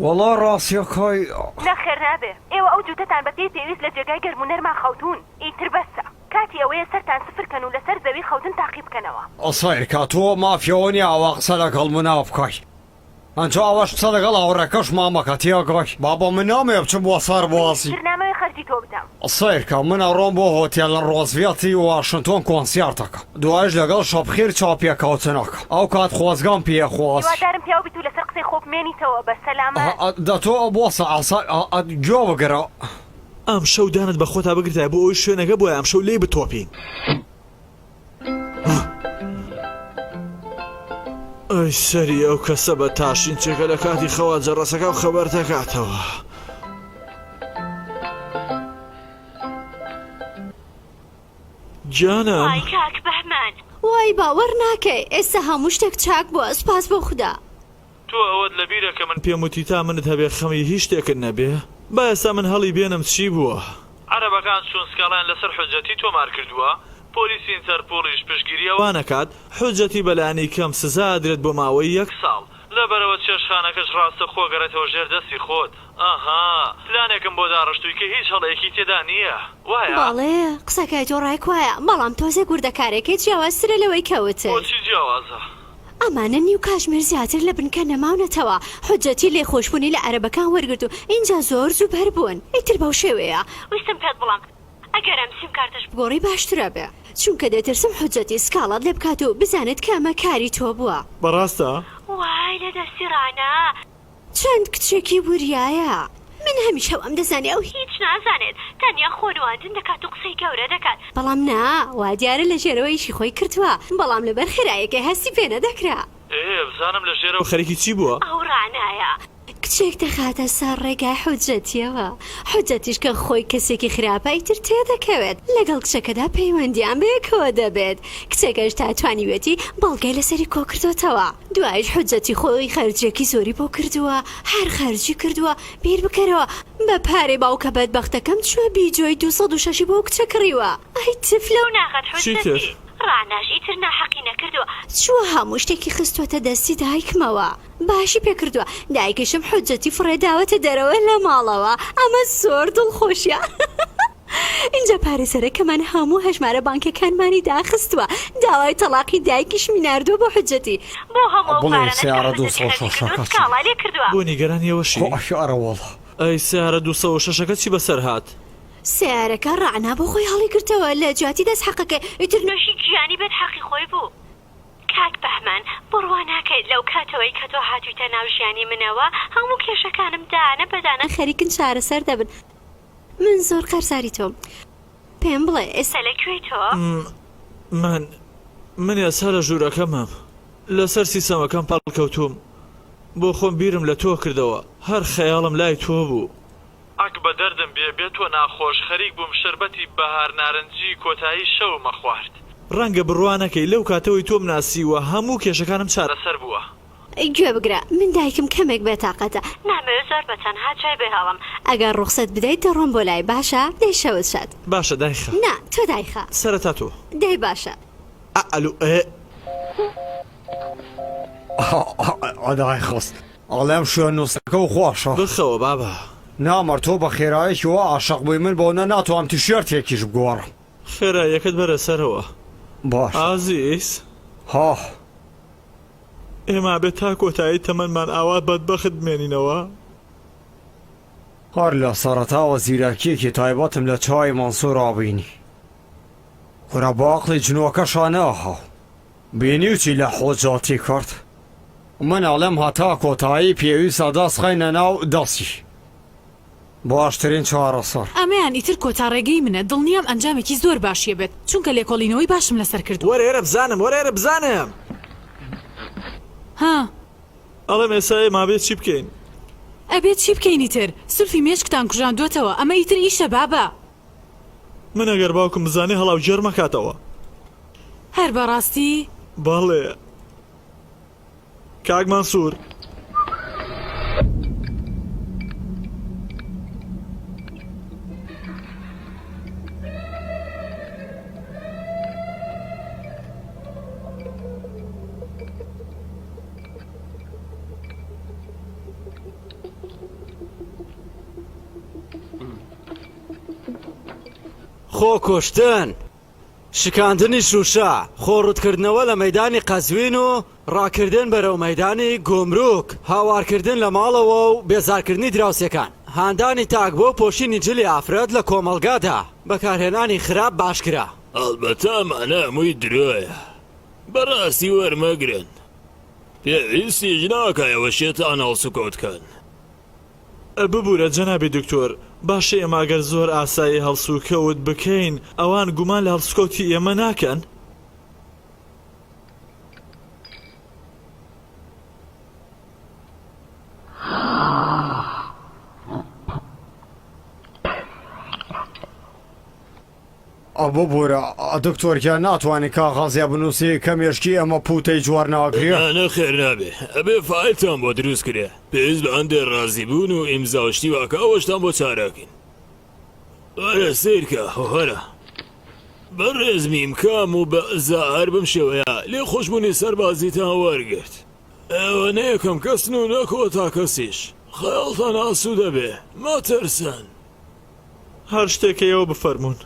وەڵا ڕاستیەکەی. نەخێر نابێ، ئێوە ئەو جووتەتان بە پێی پێویست لە جێگای گەرم و نەرما خەوتوون، ئیتر بەسە. کاتی ئەوەیە سەرتان سفر کەن و لەسەر زەوی خەوتن تاقی بکەنەوە. سەیرکە تۆ مافی ئەوە نیە ئاوا قسە لەگەڵ منا بکەی. ئەنجا ئەوەش قسە لەگەڵ هاوڕێکەشما مەکە تێگەی بابە من نامەوێ بچم بۆ سەربازی. منیش تر نامەوێ خەرجی تۆ بدەم. سەیرکە من ئەڕۆم بۆ هۆتێل ڕۆزڤێڵتی واشنتۆن کۆنسێرتەکە دوایش لەگەڵ شەبخیر چاوپێکەوتنەکە ئەو کات خۆزگەم پێ خۆزی. هیوادارم پیاو بیت و لەسەر قسەی خۆ بمێنیتەوە بە سەلامەت. دە تۆ بۆسە ئاسا گوێ بگرە. ئەمشەو دانت بە خۆتا بگرتایە بۆ ئەوەی شوێنەکە بوایە ئەمشەو لێی بتۆپین. ئەی سەری ئەو کەسە بە تاشین چێکە لە کاتی خەوا جەڕەسەکە و خەبەر دەکاتەوە. گیانم. وای کاک بەهمەن. وای باوەڕ ناکەی ئێستا هەموو شتێک چاک بووە سوپاس بۆ خودا. تۆ ئەوەت لەبیرە کە من پێم وتی تا منت هەبێ خەمی هیچ شتێکت نەبێ؟ با ئێستا من هەڵی بێنم چی بووە؟ عەرەبەکان چوون سکاڵایان لەسەر حوجەتی تۆمار کردووە، پۆلیسی ئینتەرپۆڵیش پشتگیری ئەوان ئەکات، حوجەتی بەلانی کەم سزا ئەدرێت بۆ ماوەی یەک ساڵ، لەبەرئەوە چێشتخانەکەش ڕاستەوخۆ ئەگەڕێتەوە ژێر دەستی خۆت، ئەها پلانێکم بۆ داڕشتووی کە هیچ هەڵەیەکی تێدا نییە، وایە؟ بەڵێ قسەکەی تۆ ڕێک وایە، بەڵام تۆزێک وردەکارێکەی جیاوازترە لەوەی کە وتت. بۆچی جیاوازە؟ ئەمانە نیو کاژمێر زیاتر لە بنکە نەماونەتەوە، حوجەتی لێخۆشبوونی لە عەرەبەکان وەرگرت و ئینجا زۆر زوو بەربوون، ئیتر بەو شێوەیە. ویستم پێت بڵێم ئەگەر ئەم سیم کارتەش بگۆڕی باشترە بێ، چونکە دەترسم حوجەتی سکاڵات لێ بکات و بزانێت کە ئەمە کاری تۆ بووە. بەڕاستە؟ وای لە دەستی ڕانا. چەند کچێکی وریایە. من هەمیشە وام دەزانی ئەو هیچ نازانێت، تەنیا خۆنواندن دەکات و قسەی گەورە دەکات، بەڵام نا، وا دیارە لە ژێرەوە ئیشی خۆی کردووە، بەڵام لەبەر خێراییەکەی هەستی پێ نەدەکرا. ئێ بزانم لە ژێرەوە خەریکی چی بووە؟ ئەو ڕانایە کچێک دەخاتە سەر ڕێگای حوجەتیەوە، حوجەتیش کە خۆی کەسێکی خراپە ئیتر تێدەکەوێت، لەگەڵ کچەکەدا پەیوەندیان بەیەکەوە دەبێت، کچەکەش تا توانیویەتی بەڵگەی لەسەری کۆکردۆتەوە. دوایش حوجەتی خۆی خەرجیەکی زۆری بۆ کردووە هەر خەرجی کردووە بیر بکەرەوە بە پارەی باوکە بەدبەختەکەم چووە بیجۆی 206 ی بۆ کچە کڕیوە ئەی تف لەو ناغەت چیتر؟ حوجەتی ڕاناش ئیتر ناحەقی نەکردووە چووە هەموو شتێکی خستووەتە دەستی دایکمەوە باشی پێ کردووە دایکیشم حوجەتی فڕێ داوەتە دەرەوە لە ماڵەوە ئەمە زۆر دڵخۆشیە. ئینجا پارێزەرەکەمان هەموو هەژمارە بانکیەکانمانی داخستووە داوای تەڵاقی دایکیشمی ناردووە بۆ حوجەتی بۆ هەموو ئەو بڵێ پارانەش کە سەیارە حوجەتی 206 خەرجی کردووە ەکە چی؟ سکاڵا لێ کردووە. بۆ نیگەرانی ئەوەشی؟ خۆ ئەرە وەڵا. ئەی سەیارە 206 ەکە چی بەسەر هات؟ سەیارەکە ڕەعنا بۆ خۆی هەڵیگرتەوە لە جیاتی دەست حەقەکەی ئیتر نۆشی گیانی بێت حەقی خۆی بوو. کاک بەهمەن بڕوا ناکەیت لەو کاتەوەی کە تۆ هاتوویتە ناو ژیانی منەوە هەموو کێشەکانم دانە بە دانە خەریکن چارەسەر دەبن من زۆر قەرزاری تۆم پێم بڵێ ئێستا لە کوێی تۆ؟ من من ئێستا لە ژوورەکەمم لەسەر سیسەمەکەم پاڵکەوتووم بۆ خۆم بیرم لە تۆ کردەوە هەر خەیاڵم لای تۆ بوو. ئەک بە دەردم بێ بێ تۆ ناخۆش خەریک بووم شەربەتی بەهار نارنجی کۆتایی شەوم ئەخوارد. ڕەنگە بڕوا نەکەی لەو کاتەوەی تۆم ناسیوە هەموو کێشەکانم چارەسەر بووە. گوێ بگرە من دایکم کەمێک بێتاقەتە نامەوێت زۆر بە تەنها جێی بهێڵم ئەگەر ڕوخسەت بدەیت دەڕۆم بۆ لای باشە دەی شەوت شاد. باشە دایخە. نا تۆ دایخە. سەرەتا تۆ. دەی باشە. ئە ئەلو ئێ. دایخست ئەڵێم شوێن نووسەکە و خۆشە. بخەوە بابە. نامەرد تۆ بە خێرایەکی وا عاشق بووی من بەونە ناتوانم تیشێرتێکیش بگۆڕم. خێراییەکەت بەرە سەرەوە. باشە. ئازیز. ها. ئێمە ئەبێ تا کۆتایی تەمەنمان ئاوا بەدبەخت بمێنینەوە؟ هەر لە سەرەتاوە زیرەکیەکی تایبەتم لە چاوی مەنسورا بینی. کورە بە ئەقڵی جنۆکەشا ناهاو. بینیو چی لە حوجاتی کرد؟ من ئەڵێم هەتا کۆتایی پێویستە دەست خەینە ناو دەستی. باشترین چارەسەر. ئەمەیان ئیتر کۆتا ڕێگەی منە، دڵنیام ئەنجامێکی زۆر باشی ئەبێت، چونکە لێکۆڵینەوەی باشم لەسەر کردووە. وەرە ئێرە بزانم، وەرە ئێرە بزانم. ها. ئەڵێم ئێستا ئێمە ئەبێ چی بکەین؟ ئەبێ چی بکەین ئیتر؟ سولفی مێشکتان کوژاندووەتەوە، ئەمە ئیتر ئیشە بابە. من ئەگەر باوکم بزانێ هەڵاوگێڕم ئەکاتەوە. هەر بەڕاستی؟ بەڵێ کاک مەنسوور. خۆکوشتن، شکاندنی شووشە، خۆڕووتکردنەوە لە مەیدانی قەزوین و ڕاکردن بەرەو مەیدانی گومرک، هاوارکردن لە ماڵەوە و بێزارکردنی دراوسێکان، هاندانی تاک بۆ پۆشینی جلی ئافرەت لە کۆمەڵگادا، بەکارهێنانی خراپ باشکرا. ئەڵبەتە ئەمانە هەمووی درۆیە بەڕاستی وەرمەگرن پێویستیش ناکا ئێوە شێتان هەڵسوکەوت کەن. ببورە جەنابی دکتۆر، باشە ئێمە ئەگەر زۆر ئاسایی هەڵسوکەوت بکەین ئەوان گومان لە هەڵسوکەوتی ئێمە ناکەن؟ ببورە دکتۆر گیان ناتوانی کاغەزێ بنوسی کە مێشکی ئێمە پوتەی جوار ناگرێ؟ نا نەخێر نابێ ئەبێ فایلتان بۆ دروست کرێ پێویست بە هەندێ ڕازی بوون و ئیمزا و شتی واکە ئەوەشتان بۆ چاراکەین وەرە سەیرکە وەرە بەڕێز میم کام و بە زا هەر بەم شێوەیە لێخۆشبوونی سەربازیتان وەرگرت ئێوە نە یەکەم کەسن و نە کۆتا کەسیش خەیاڵتان ئاسوودە بێ مەترسن. هەر شتێک ئێوە بفەرموون.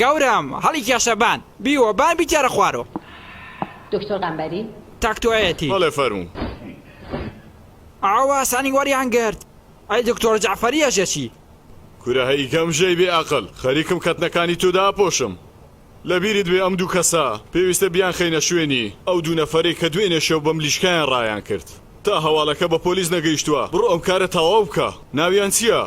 گەورەم هەڵی کێشە بان بیوە بان بیتێرە خوارۆ. دکتۆر قەنبەری. تاکتۆیەتی. بەڵێ فەرموو. ئاوا ئاسانی وەریان گرت. ئەی دکتۆر جەعفەریەش چی؟ کورە هەی گەمژەی بێ ئەقڵ خەریکم کەتنەکانی تۆ داپۆشم لەبیرت بێ ئەم دوو کەسە پێویستە بیانخەینە شوێنی ئەو دوو نەفەرەی کە دوێنێ شەو بە ملیشکایان ڕایان کرد تا هەواڵەکە بە پۆلیس نەگەیشتووە بڕۆ ئەم کارە تەواو بکە ناویان چیە؟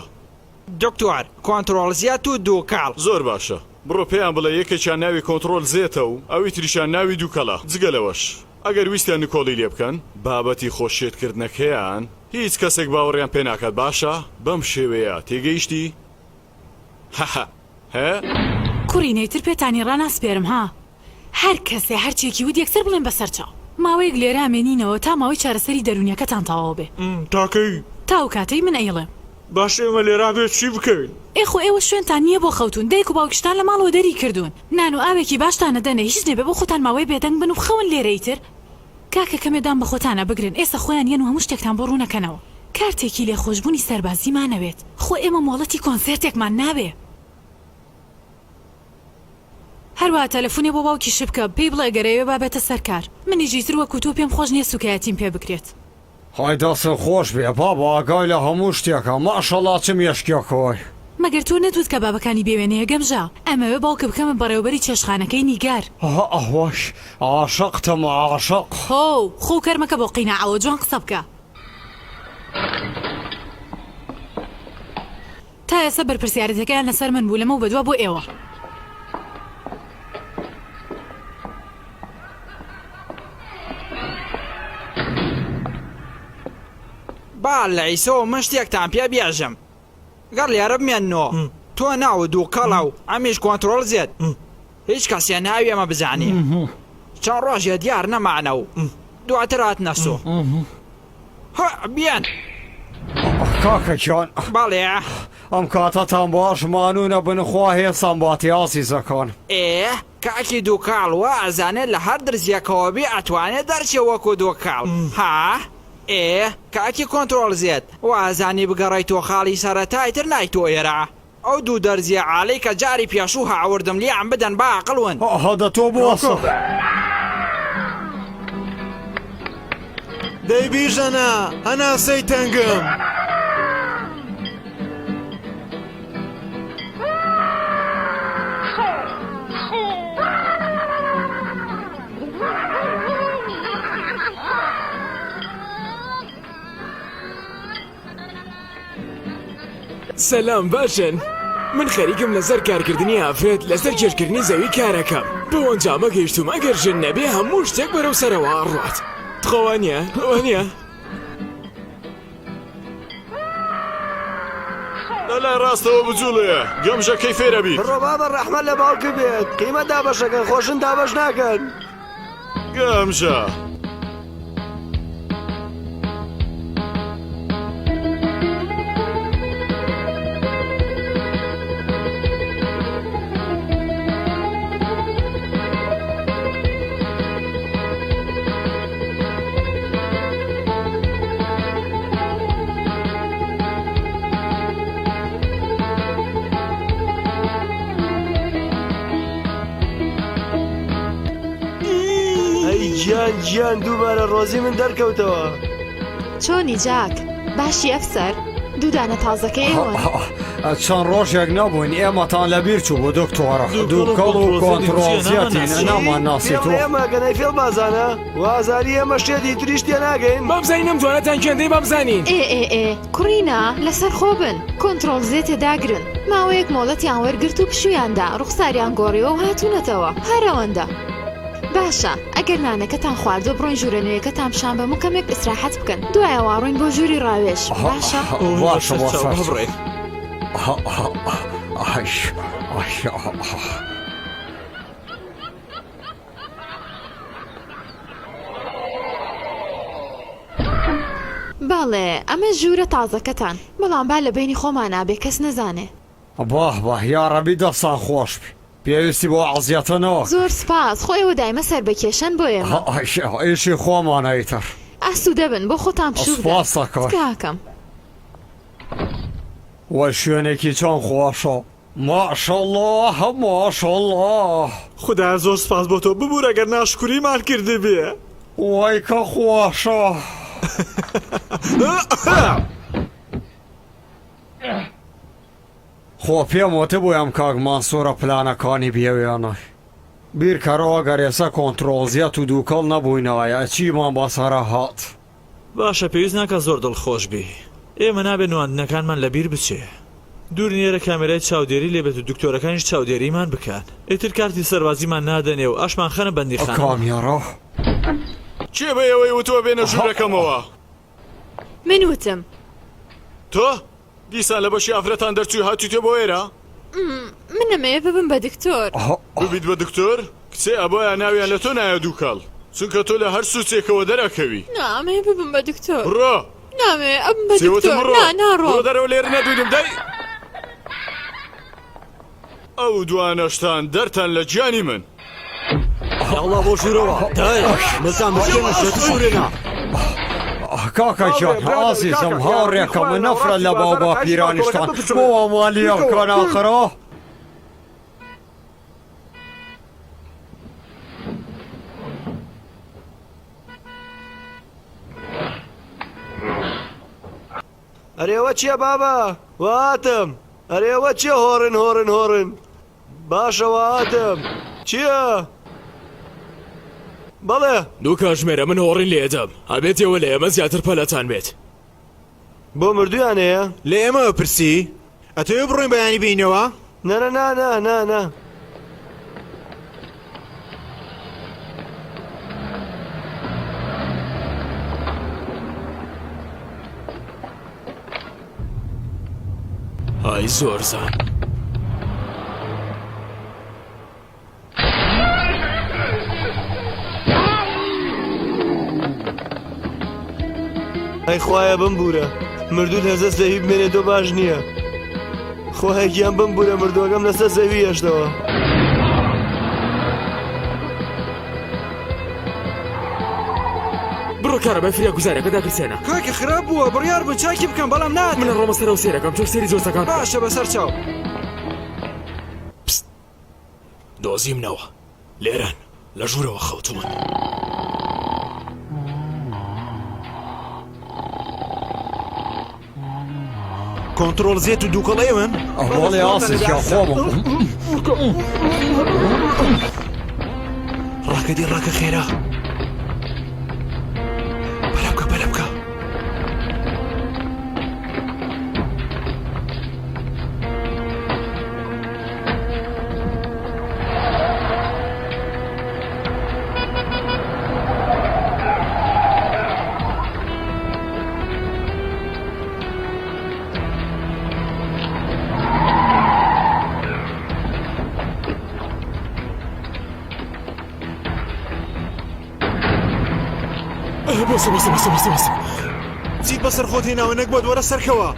دکتۆر، کۆنترۆڵ زێت و دووکەڵ. زۆر باشە بڕۆ پێیان بڵێ یەکێکیان ناوی کۆنتڕۆل زێتە و ئەوی تریشیان ناوی دووکەڵە جگە لەوەش ئەگەر ویستیان نکۆڵی لێ بکەن بابەتی خۆ شێت کردنەکەیان هیچ کەسێک باوەڕیان پێ ناکات باشە بەم شێوەیە تێگەیشتی هەهە هە. کوڕینە ئیتر پێتانی ڕاناسپێرم ها هەر کەسێ هەرچیەکی وت یەکسەر بڵێن بەسەر چاو. ماوەیەک لێرە ئەمێنینەوە تا ماوەی چارەسەری دەروونیەکەتان تەواو بێ. تا کەی؟ تا ئەو کاتەی من ئەیڵێم. باشە ئێمە لێرە ئەبێ چی بکەین؟ ئێ خۆ ئێوە شوێنتان نیە بۆ خەوتوون دایک و باوکیشتان لە ماڵەوە دەری کردوون نان و ئاوێکی باشتان ئەدەنێ هیچ نەبێ بۆ خۆتان ماوەیە بێدەنگ بن و بخەون لێرە ئیتر کاکە کەمێ دان بە خۆتانا بگرن ئێستا خۆیان یەن و هەموو شتێکتان بۆ ڕوونەکەنەوە کارتێکی لێخۆشبوونی سەربازیمان ئەوێت خۆ ئێمە مۆڵەتی کۆنسێرتێکمان ناوێ هەروەها تەلەفونێ بۆ باوکیشت بکە پێی بڵێ گەر ئەیەوێ با بێتە سەر کار منیش ئیتر وەکو تۆ پێم خۆش نیە سوکایەتیم پێ بکرێت. ئای دەستت خۆش بێ بابە ئاگای لە هەموو شتێکە ماشەڵا چ مێشکێکە وای. مەگەر تۆ نەتوت کە بابەکانی بێ وێنەیە گەمژە ئەمەوێ باوکت بکەمە بەڕێوەبەری چێشتخانەکەی نیگار. ئەوەش عاشقتم عاشق. هۆو خۆو کەر مەکە بۆ قیناعەوە جوان قسە بکە. تا ئێستا بەرپرسیارێتەکەیان لەسەر من بوو لەمەو بەدوا بۆ ئێوە. با لە ئیسۆ من شتێکتان پێ بێژم گەر لێرە بمێننۆ تۆ ناوت دووکەڵە و ئەمیش کۆنترۆڵ زێد هیچ کەسێ ناوی ئەمە بزانێ چەند ڕۆژێ دیار نەمانە و دواتر هاتنە سۆ هە بیان. کاکە گیان. بەڵێ. ئەم کاتەتان باش مانوو نەبن خوا هێزتان باتێ ئازیزەکان. ئێ کاکی دوکاڵ وا ئەزانێ لە هەر درزیەکەوە بی ئەتوانێ دەرچێ وەکو دوکاڵ ها ئێ کاکی کۆنترۆڵ زێد وا ئەزانی بگەڕێیتۆ خاڵی سەرەتا ئیتر نایتۆ ئێرە ئەو دوو دەرزیە عالەی کە جاری پێشوو هاوردم لیان بدەن با ئەقڵ ون. ئەها دە تۆ بوەستە. دەی بیژەنە هەناسەی تەنگم. سەلام باشن من خەریکم لەسەر کارکردنی ئافرەت لەسەر کێشکردنی زەوی کارەکەم بەو ئەنجامە گەیشتوم ئەگەر ژن نەبێ هەموو شتێک بەرەو سەرەوە ئەڕوات تخوا وانیە وانیە؟ لە لای ڕاستەوە بجوڵێ گەمژەکەی فێرەبیت. بڕۆ بابە ڕەحمەت لە باوکت بێت قیمەت دابەشەکەن خۆ ژن دابەش ناکەن. گەمژە. ئەی گیان گیان دووبارە ڕۆزی من دەرکەوتەوە. چۆنی جاک؟ باشی ئەفسەر؟ دوو دانە تازەکەی ئێوەن. چەند ڕۆژێک نەبووین ئێمەتان لەبیر چوو بۆ دکتۆرە دووکەڵ و کۆنتڕۆڵ زیاتین نامان ناسیت و ئێمە گەنای فێڵ بازانە وازاری ئێمە شێتی تریش تێناگەین. بابزانین ئەم دوانەتان کێن دەی بابزانین. ئێ ئێ ئێ کوڕینە لەسەر خۆ بن کۆنتڕۆڵ زێتێ داگرن ماوەیەک مۆڵەتیان وەرگرت و پشوویان دا ڕوخساریان گۆڕیوە و هاتوونەتەوە هەر ئەوەندە. باشە ئەگەر نانەکەتان خواردوە بڕۆین ژوورە نوێیەکەتان پیشان بەم و کەمێک ئیسراحەت بکەن دوای ئەوە ڕۆین بۆ ژووری ڕاوێژ باشە؟ باشە باشە بەڵێ ئەمە ژوورە تازەکەتان بەڵام با لە بەینی خۆمانا بێ کەس نەزانێ. باه باه یاڕەبی دەستان خۆش بی پێویستی بەو عەزیەتە نەوەک. زۆر سپاس خۆ ئێوە دایمە سەر بە کێشەن بۆ ئێمە. ئیشی خۆمانە ئیتر. ئاسوودە بن بۆ خۆتان پشوو بدەن. سپاست دەکەم. تکاکەم. وەی شوێنێکی چەند خۆشە. ماشاءاللە ماشاءاللە. خودایە زۆر سوپاس بۆ تۆ ببورە گەر ناشکوریمان کردبێ. وای کە خۆشە. خۆ پێم وتبووی ئەم کاک مەنسوورە پلانەکانی بێوێنە. بیرکەرەوە گەر ئێستا کۆنترۆڵ زیەت و دووکەڵ نەبووینایە چیمان بەسەرا هات. باشە پێویست ناکا زۆر دڵخۆش بی ئێمە نابێ نواندنەکانمان لەبیر بچێ دوور نیە ئێرە کامێرای چاودێری لێبێت و دکتۆرەکانیش چاودێریمان بکەن ئیتر کارتی سەربازیمان نادەنێ و ئەشمان خەنە بەندیخانەوە. کامێرا؟ کێ بە ئێوەی وتووە بێنە ژوورەکەمەوە؟ من وتم. تۆ؟ دیسان لە بەشی ئافرەتان دەرچووی هاتوویتە بۆ ئێرە؟ من ئەمەوێ ببم بە دکتۆر. ببیت بە دکتۆر؟ کچێ ئەبوایە ناویان لە تۆ نایە دووکەڵ چونکە تۆ لە هەر سوچێکەوە دەرئەکەوی. نا ئەمەوێ ببم بە دکتۆر. بڕۆ. نامەوێ ئەبم بە کچێ وتم دکتۆر. بڕۆ. نا ناڕۆم. بڕۆ دەرەوە لێرە نەبینم دەی. ئەو دوانەشتان دەرتان لە گیانی من. یاڵڵا بۆ ژوورەوە دایە ملتان بشکێنە شێت و شورێنە. کاکە گیان ئازیزم هاوڕێکەم من نەفرەت لە باو باپیرانیشتان بۆ وامان لێ بکەن ئاخرا. ئەرێ ئەوە چیە بابە واتم ئەرێ ئەوە چیە هۆڕن هۆڕن هۆڕن باشە واتم چیە بەڵێ. دوو کاژمێرە من هۆڕین لێدەم ئەبێت ئێوە لە ئێمە زیاتر پەلەتان بێت. بۆ مردویان هەیە؟ لە ئێمەوە پرسی؟ ئەتەوێ بڕۆین بەیانی بێینەوە؟ نا نا نا نا نا نا. ئای زۆرزان. ئەی خوایە بمبورە مردوو لەسەر زەوی بمێنێتەوە باش نییە خوایە گیان بمبورە مردووەکەم لەسەر زەوی هێشتەوە. بڕۆ کارەبای فریاگوزارەکە داگیرسێنە. کاکە خراپ بووە بڕیار بوو چاکی بکەم بەڵام نات. من ئەڕۆمە سەرەوە سەیرەکەم تۆش سەیری جۆزەکان بکە. باشە بەسەر چاو. پست دۆزیمنەوە لێرەن لە ژوورەوە خەوتوون. کۆنتڕۆڵ زێت و دووکەڵ ئێوەن؟ بەڵێ ئاسێ خۆمم. ڕاکە دی ڕاکە خێرا. پەلە بکە پەلە بکە. بەسە بەسە بەسە بەسە بەسە چیت بەسەر خۆت هێناوە نەگبەت وەرە سەرکەوە.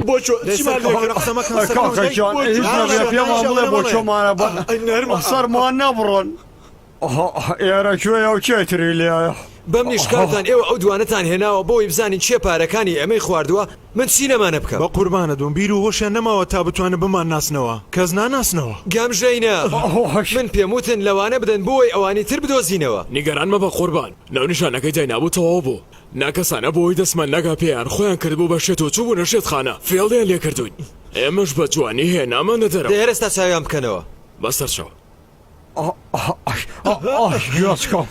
بۆ چۆ چیمان لێ کرد؟ قسە مەکەن سەرکەوە کاکە گیان هیچ نەبێ پێمان بڵێ بۆ کوێمانە بەن سەرمان نەبڕن. ئێرە کوێیە و کێ تری لێیە؟ بەمنیش کارتان ئێوە ئەو دوانەتان هێناوە بۆی بزانین کێ پارەکانی ئێمەی خواردووە من چی لەمانە بکەم؟ بەقوربانت بم بیر و هۆشیان نەماوە تا بتوانن بمانناسنەوە کەس ناناسنەوە. گەمژەینە من پێم وتن لەوانە بدەن بۆی ئەوانی تر بدۆزینەوە. نیگەران مەبە قوربان ناونیشانەکەی داینابوو تەواو بوو نا کەسانە بۆی دەستمان نەگا پێیان خۆیان کردبوو بە شێت و چووبوونە شێتخانە فێڵیان لێ کردووین ئێمەش بە جوانی هێنامانە دەرەوە. دەی هەر ئێستا چاویان بکەنەوە. بەسەرچاو. گوێچکەم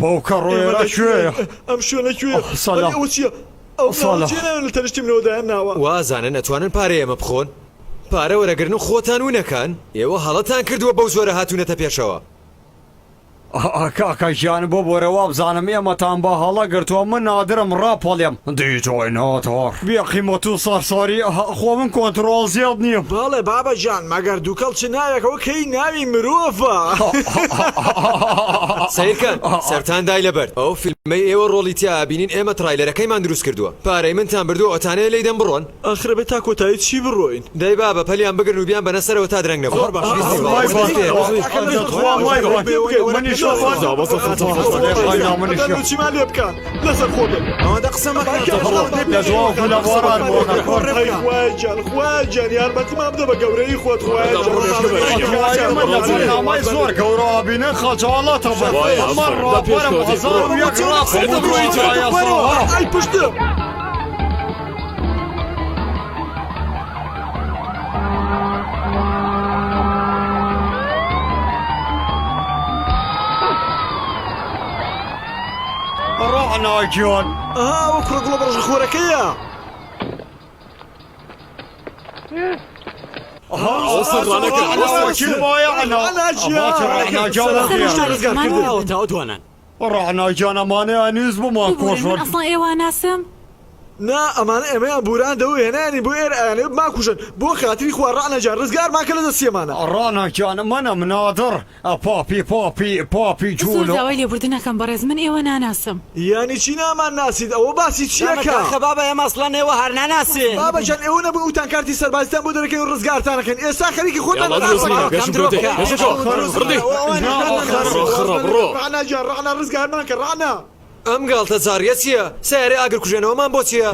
بەو کەڕۆیە کوێیە؟ ئەم شوێنە کوێیە؟ سەلام. ئەوە چییە؟ ئەو سەلام. چیە لە تەنیشتی منەوە دایان ناوە؟ وازانن ئەتوانن پارەی ئێمە بخۆن؟ پارە وەرەگرن و خۆتان ونەکان؟ ئێوە هەڵەتان کردووە بەو جۆرە هاتوونەتە پێشەوە. کاکە گیان ببورە وابزانم ئێمەتان بە هەڵە گرتووە من نادرم ڕاپەڵێم دیجۆی ناتۆر بێ قیمەت و سەرساری خۆ من کۆنترۆڵ زێد نیم. بەڵێ بابە گیان مەگەر دوکەڵ چ ناوێکە وەک هی ناوی مرۆڤە. سەیرکەن سەرتان دای لە بەرد ئەو فیلمەی ئێوە ڕۆڵی تیا ئەبینین ئێمە تڕایلەرەکەیمان دروست کردووە پارەی منتان بردووە ئەتانەوێ لێی دەم بڕۆن. ئاخر ئەبێ تا کۆتایی چی بڕۆین؟ دەی بابە پەلیان بگرن و بیانبەنە سەرەوە تا درەنگ نەبوو. زۆر باشە. بیستی مای باوە. بان. تخوا مای بان. منیش. چیمان لێ بکە لەسەر خۆ بێت ئەوەندە قسە مەکە لە دوا و لە بۆڕان بۆ خوایە خوایە گیان یارمەتیمان بدە بە گەورەی خۆت خوایە نامای زۆر گەورە بینن خەجاڵەتە بەمەڕ هەزار و یەک ڕاست ئەی پشتم ڕەعنا گیان. ئەها ئەوە کوڕە گوڵە بەڕژە خۆرەکەیە. ڕەعنا گیان ئەمانەیان نیز بمان ببورن من کۆشن. ئەسڵەن ئێوە ناسم. نا ئەمانە ئێمەیان بوراندەوە هێنایانی بۆ ئێرە ئەیانەوێ بمانکوژن بۆ خاتری خوا ڕەعنا گیان ڕزگارمان کە لە دەستی ئەمانە. ڕەعنا گیان منم نادر پاپی پاپی پاپی زۆر جوولۆ. داوای لێبوردن ئەکەم بەڕێز من ئێوە ناناسم. یانی چی نامان ناسیت ئەوە باسی چیەکە. کاکە بابە ئێمە ئەسڵەن ئێوە هەر ناناسین. بابە گیان ئێوە نەبوون وتان کارتی سەربازیتان بۆ دەرەکەین و ڕزگارتان ئەکەین ئێستا خەریکی خۆتان یاڵا دروست نییە پێشم کەوتەی پێشم کەوە بڕدی بڕۆ خڕە بڕۆ. ڕەعنا گیان ڕەعنا ڕزگارمان کە ڕەعنا. ئەم گاڵتەجاڕیە چیە؟ سەیارەی ئاگرکوژێنەوەمان بۆ چیە؟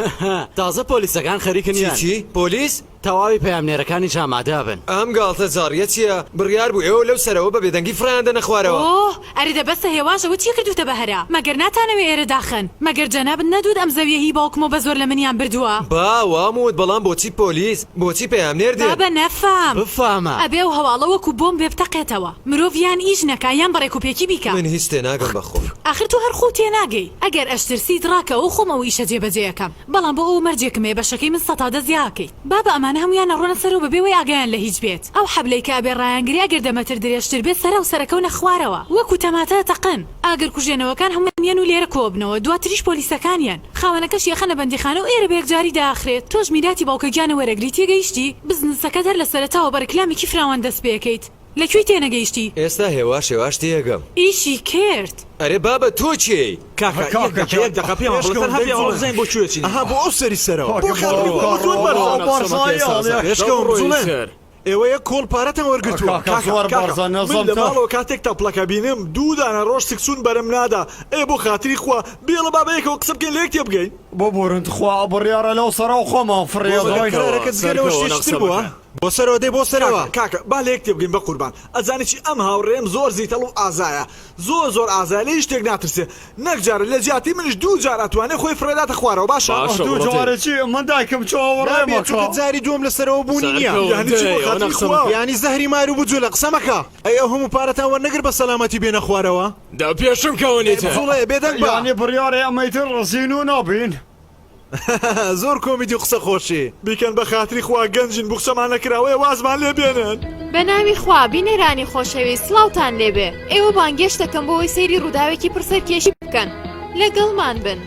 تازە پۆلیسەکان خەریکن چی یان. چی؟ پۆلیس؟ تەواوی پەیامنێرەکانیش ئامادە بن. ئەم گاڵتەجاڕیە چیە؟ بڕیار بوو ئێوە لەو سەرەوە بە بێدەنگی فڕێیان دەنە خوارەوە. ئۆه ئەرێ دە بەسە هێواش ئەوە چیە کردوتە بە هەرا مەگەر ناتانەوێ ئێرە داخەن مەگەر جەنابت نەدوت ئەم زەویە هی باوکمەو بە زۆر لە منیان بردوە. با وام وت بەڵام بۆچی پۆلیس؟ بۆچی پەیامنێر دێن؟ بابە نەفام. بفامە. ئەبێ ئەو هەواڵە وەکو بۆمبێ بتەقێتەوە. مرۆڤ یان ئیش نەکا یان بە ڕێکوپێکی بیکا. من هیچ تێناگەم بە خۆم. ئاخر تۆ هەر خۆو تێناگەی. ئەگەر ئەشترسیت ڕاکە ئەو خۆم ئەو ئیشە جێبەجێ ئەکەم. بەڵام بۆ ئەوە مەرجێکم هەیە بەشەکەی من سەتا دە زیا ئەکەیت. بابە ئەمانە هەموویان ئەڕۆنە سەرەوە بەبێ وەی ئاگایان لە هیچ بێت. ئەو حەبلەی کە ئەبێ ڕایانگرێ ئەگەر دە مەتر درێژتر بێت سەراو سەرەکەونە خوارەوە. وەکو تەماتە ئەتەقن. ئاگرکوژێنەوەکان هەموویان یەن و لێرە کۆئەبنەوە دواتریش پۆلیسەکان یەن. خاوەنەکەشی ئەخەنە بەندیخانە و ئێرە بە یەکجاری دائەخرێت. تۆش میراتی باوکە گیانە وەرەگری تێگەیشتی؟ بزنسەکەت هەر لە سەرەتاوە بە ڕیکلامێکی فراوان دەست پێ ئەکەیت. لە کوێی تێنەگەیشتی؟ ئێستا هێواش هێواش تێگەم. ئیشی کرد. ئەرێ بابە تۆ کێی؟ کاکە یەک دەقە یەک دەقە پێمان بڵێ تەنها پێمان بڵێ بزانین بۆ کوێ چین. ئەها بۆ ئەو سەری سەرەوە. بۆ خاتری خوا زۆر بەرزە. پێشکەون بجوڵێن. ئێوە یەک کۆڵ پارەتان وەرگرتووە. کاکە کاکە من لە ماڵەوە کاتێک تەپڵەکە بینم دوو دانە ڕۆژ سکچوون بەرم نادا ئێ بۆ خاتری خوا بێڵە با بەیەکەوە قسە بکەین لەیەک تێبگەین. ببورن تخوا بڕیارە لەو سەرەوە خۆمان فڕێ دەین. قەرارەکە جگە لەوە شتێکی تر بووە؟ بۆ سەرەوە دەی بۆ سەرەوە. کاکە کاکە با لەیەک تێبگەین بەقوربان ئەزانی چی ئەم هاوڕێیەم زۆر زیتەڵ و ئازایە زۆر زۆر ئازایە لە هیچ شتێک ناترسێ نەک جارێ لە جیاتی منیش دوو جار ئەتوانێ خۆی فڕێداتە خوارەوە باشە. باشە دوو بڕۆ جارێ چی من دایکم چاوەڕێ نابێ مەکە. چونکە جاری دووەم لە سەرەوە بوونی نییە. سەرکەوە یانی چی بۆ دەی ئەوە خاتری نەخسە خوا. مەکە. یانی زەهری مار و بجولە قسە مەکە. ئەی ئەو هەموو پارەتان وەرنەگرت بە سەلامەتی بێنە خوارەوە؟ دە پێشم کەون ئەی ئیتر. بجوڵێ بێدەنگ بە. یانی بڕیارە ئەمەی تر زینوو نابین. زۆر کۆمیدی و قسە خۆشی. بیکەن بە خاتری خوا گەنجین بوخچەمان نەکراوەیە وازمان لێ بێنن. بە ناوی خوا بینەرانی خۆشەویست سڵاوتان لێبێ ئێوە بانگێشت دەکەم بۆ ئەوەی سەیری ڕووداوێکی پڕ سەرکێشی بکەن لەگەڵمان بن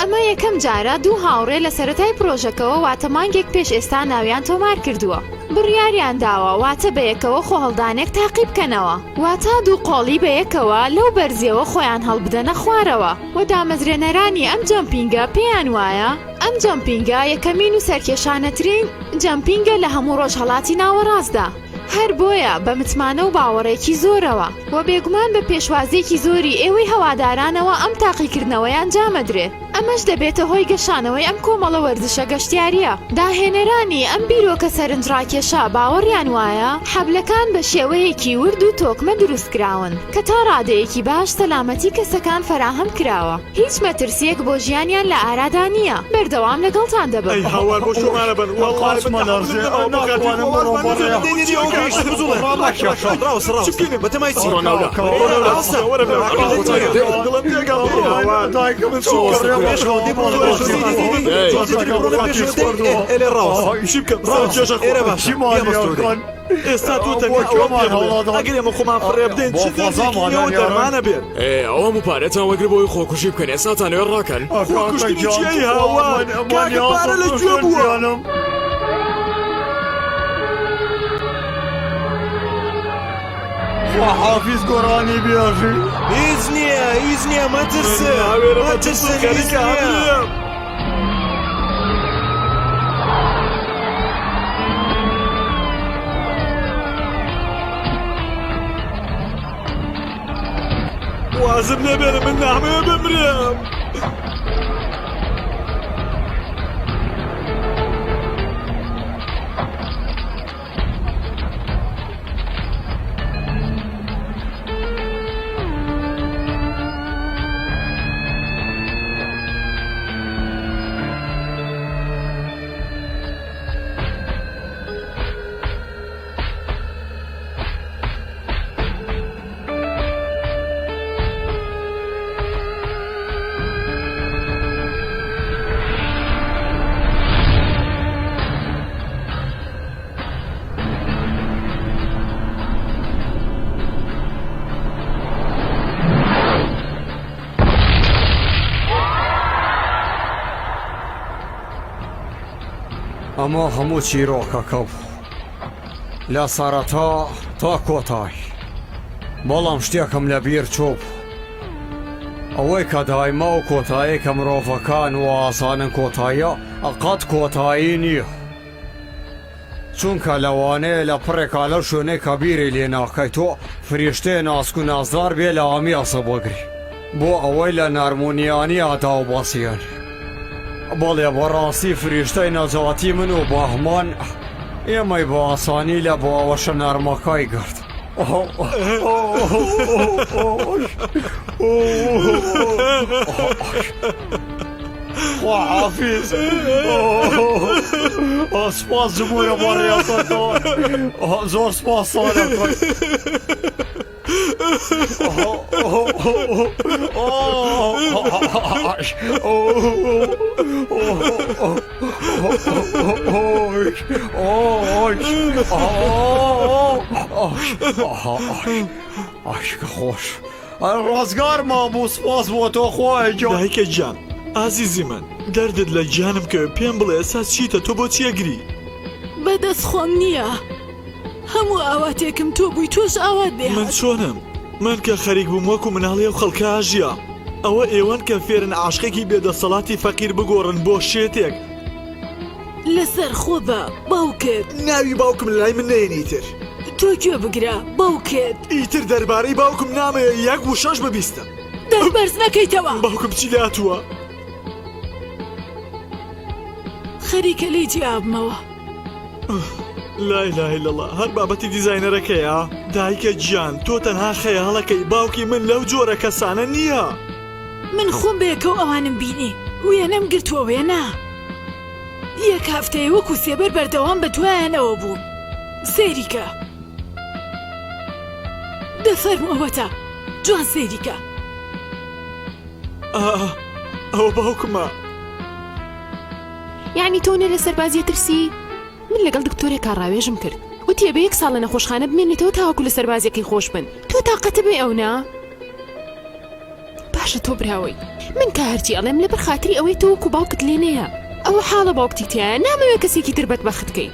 ئەمە یەکەم جارە دوو هاوڕێ لە سەرەتای پرۆژەکەوە واتە مانگێک پێش ئێستا ناویان تۆمار کردووە بڕیاریان داوە واتە بەیەکەوە خۆهەڵدانێک تاقی بکەنەوە واتا دوو قۆڵی بەیەکەوە لەو بەرزیەوە خۆیان هەڵبدەنە خوارەوە و دامەزرێنەرانی ئەم jumping ە پێیان وایە ئەم jumping ە یەکەمین و سەرکێشانەترین jumping ە لە هەموو ڕۆژهەڵاتی ناوەڕاستدا هەر بۆیە بە متمانە و باوەڕێکی زۆرەوە و بێگومان بە پێشوازیەکی زۆری ئێوەی هەوادارانەوە ئەم تاقیکردنەوەیە ئەنجامەدرێ ئەمەش دەبێتە هۆی گەشانەوەی ئەم کۆمەڵە وەرزشە گەشتیارییە. داهێنەرانی ئەم بیرۆکە سەرنجڕاکێشە باوەڕیان وایە حەبلەکان بە شێوەیەکی ورد و تۆکمە دروستکراون کە تا ڕادەیەکی باش سەلامەتی کەسەکان فەراهەم کراوە، هیچ مەترسییەک بۆ ژیانیان لە ئارادا نییە. بەردەوام لەگەڵتان دەبم. ئەی هاوار بۆ کوێمان ئەبەن وەڵڵاهی من تەحەمولم نەماوە بۆ خاتری خوا وازمان لێ بێنن دەی دەی ئەوە گەیشتن ڕاوەستە چ بکەین بەتەمای چی؟ ڕۆ ناولا ڕۆ ناولا وەرە بێ دڵم تێکا هاوار من ئێستا تۆ تەنیا ئەوەم پێ بڵێ ئەگەر ئێمە خۆمان فڕێ بدەین چ دەردێکی ئێوە دەرمانە بێت؟ ئێ ئەو هەموو پارەتان وەرگرت بۆ ئەوەی خۆکوژی بکەن ئێستاتان ئەوێ ڕاکەن؟ خۆکوشتنی چی ئەی هاوار کاکە پارە لە کوێ بووە؟ خواحافیز گۆرانی بێژی. هیچ نییە هیچ نییە مەترسن مەترسن هیچ نییە. وازم لێ بێنە من نامەوێ بمرم. ئەمە هەموو چیرۆکەکە بوو لە سەرەتا تا کۆتای بەڵام شتێکم لە بیر چوو بوو ئەوەی کە دایمە و کۆتایی کە مرۆڤەکان و ئاسانن کۆتاییە قەت کۆتایی نییە چونکە لەوانەیە لە پڕێکا لەو شوێنەی کە بیری لێ ناکەیتۆ فریشتەیە ناسک و نازدار بێ لە ئامیازە بگری بۆ ئەوەی لە نەرمونیانیا داوبەزێنی. بەڵێ بەڕاستی فریشتەی نەجاتی من و بەهمەن ئێمەی بە ئاسانی لە باوەشە نەرمەکەی گرت. خواحافیز سپاس جمهورە بۆ ڕیاستەوە زۆر سپاس ئاشکە خۆش ڕزگارمان بوو سپاس بۆ تۆ خوایە گیان. دایکە گیان ئازیزی من دەردت لە گیانم کەوێ پێم بڵێ ئێستا چیتە تۆ بۆچی ئەگری؟ بەدەست خۆم نییە هەموو ئاواتێکم تۆ بووی تۆش ئاوات لێ من هات. چۆنم؟ من کە خەریک بووم وەکو مناڵی ئەو خەڵکە ئەژیام ئەوە ئێوەن کە فێرن عاشقێکی بێدەسەڵاتی فەقیر بگۆڕن بۆ شێتێک. لەسەر خۆ بە باوکت. ناوی باوکم لەلای من نەیەنی ئیتر. تۆ گوێ بگرە باوکت. ئیتر دەربارەی باوکم نامەوێ یەک وشەش ببیستم. دەنگ بەرز نەکەیتەوە. باوکم چی لێهاتووە؟ خەریکە لێی جیابمەوە. لا اله الا الله هەر بابەتی دیزاینەرەکەیە دایکە گیان تۆ تەنها خەیاڵەکەی باوکی من لەو جۆرە کەسانە نییە. من خۆم بەیەکەو ئەوانم بینی وێنەم گرتووە وێنە یەک هەفتەیە وەکو سێبەر بەردەوام بە دوایانەوە بووم سەیری کە دە فەرموو ئەوەتا جوان سەیری کە. ئا ئەوە باوکمە. یەعنی تۆ نە لە سەربازیە ترسی؟ من لەگەڵ دکتۆرێکا ڕاوێژم کرد وتی ئەبێ یەک ساڵ لە نەخۆشخانە بمێنێتەوە تاوەکو لە سەربازیەکەی خۆش بن تۆ تاقەتە بێ ئەو نا؟ باشە تۆ براوەی من کە هەرچی ئەڵێم لەبەر خاتری ئەوەی تۆ وەکو باوکت لێ نەیە ئەوە حاڵە باوکتی تیایە نامەوێ کەسێکی تر بەدبەخت کەی.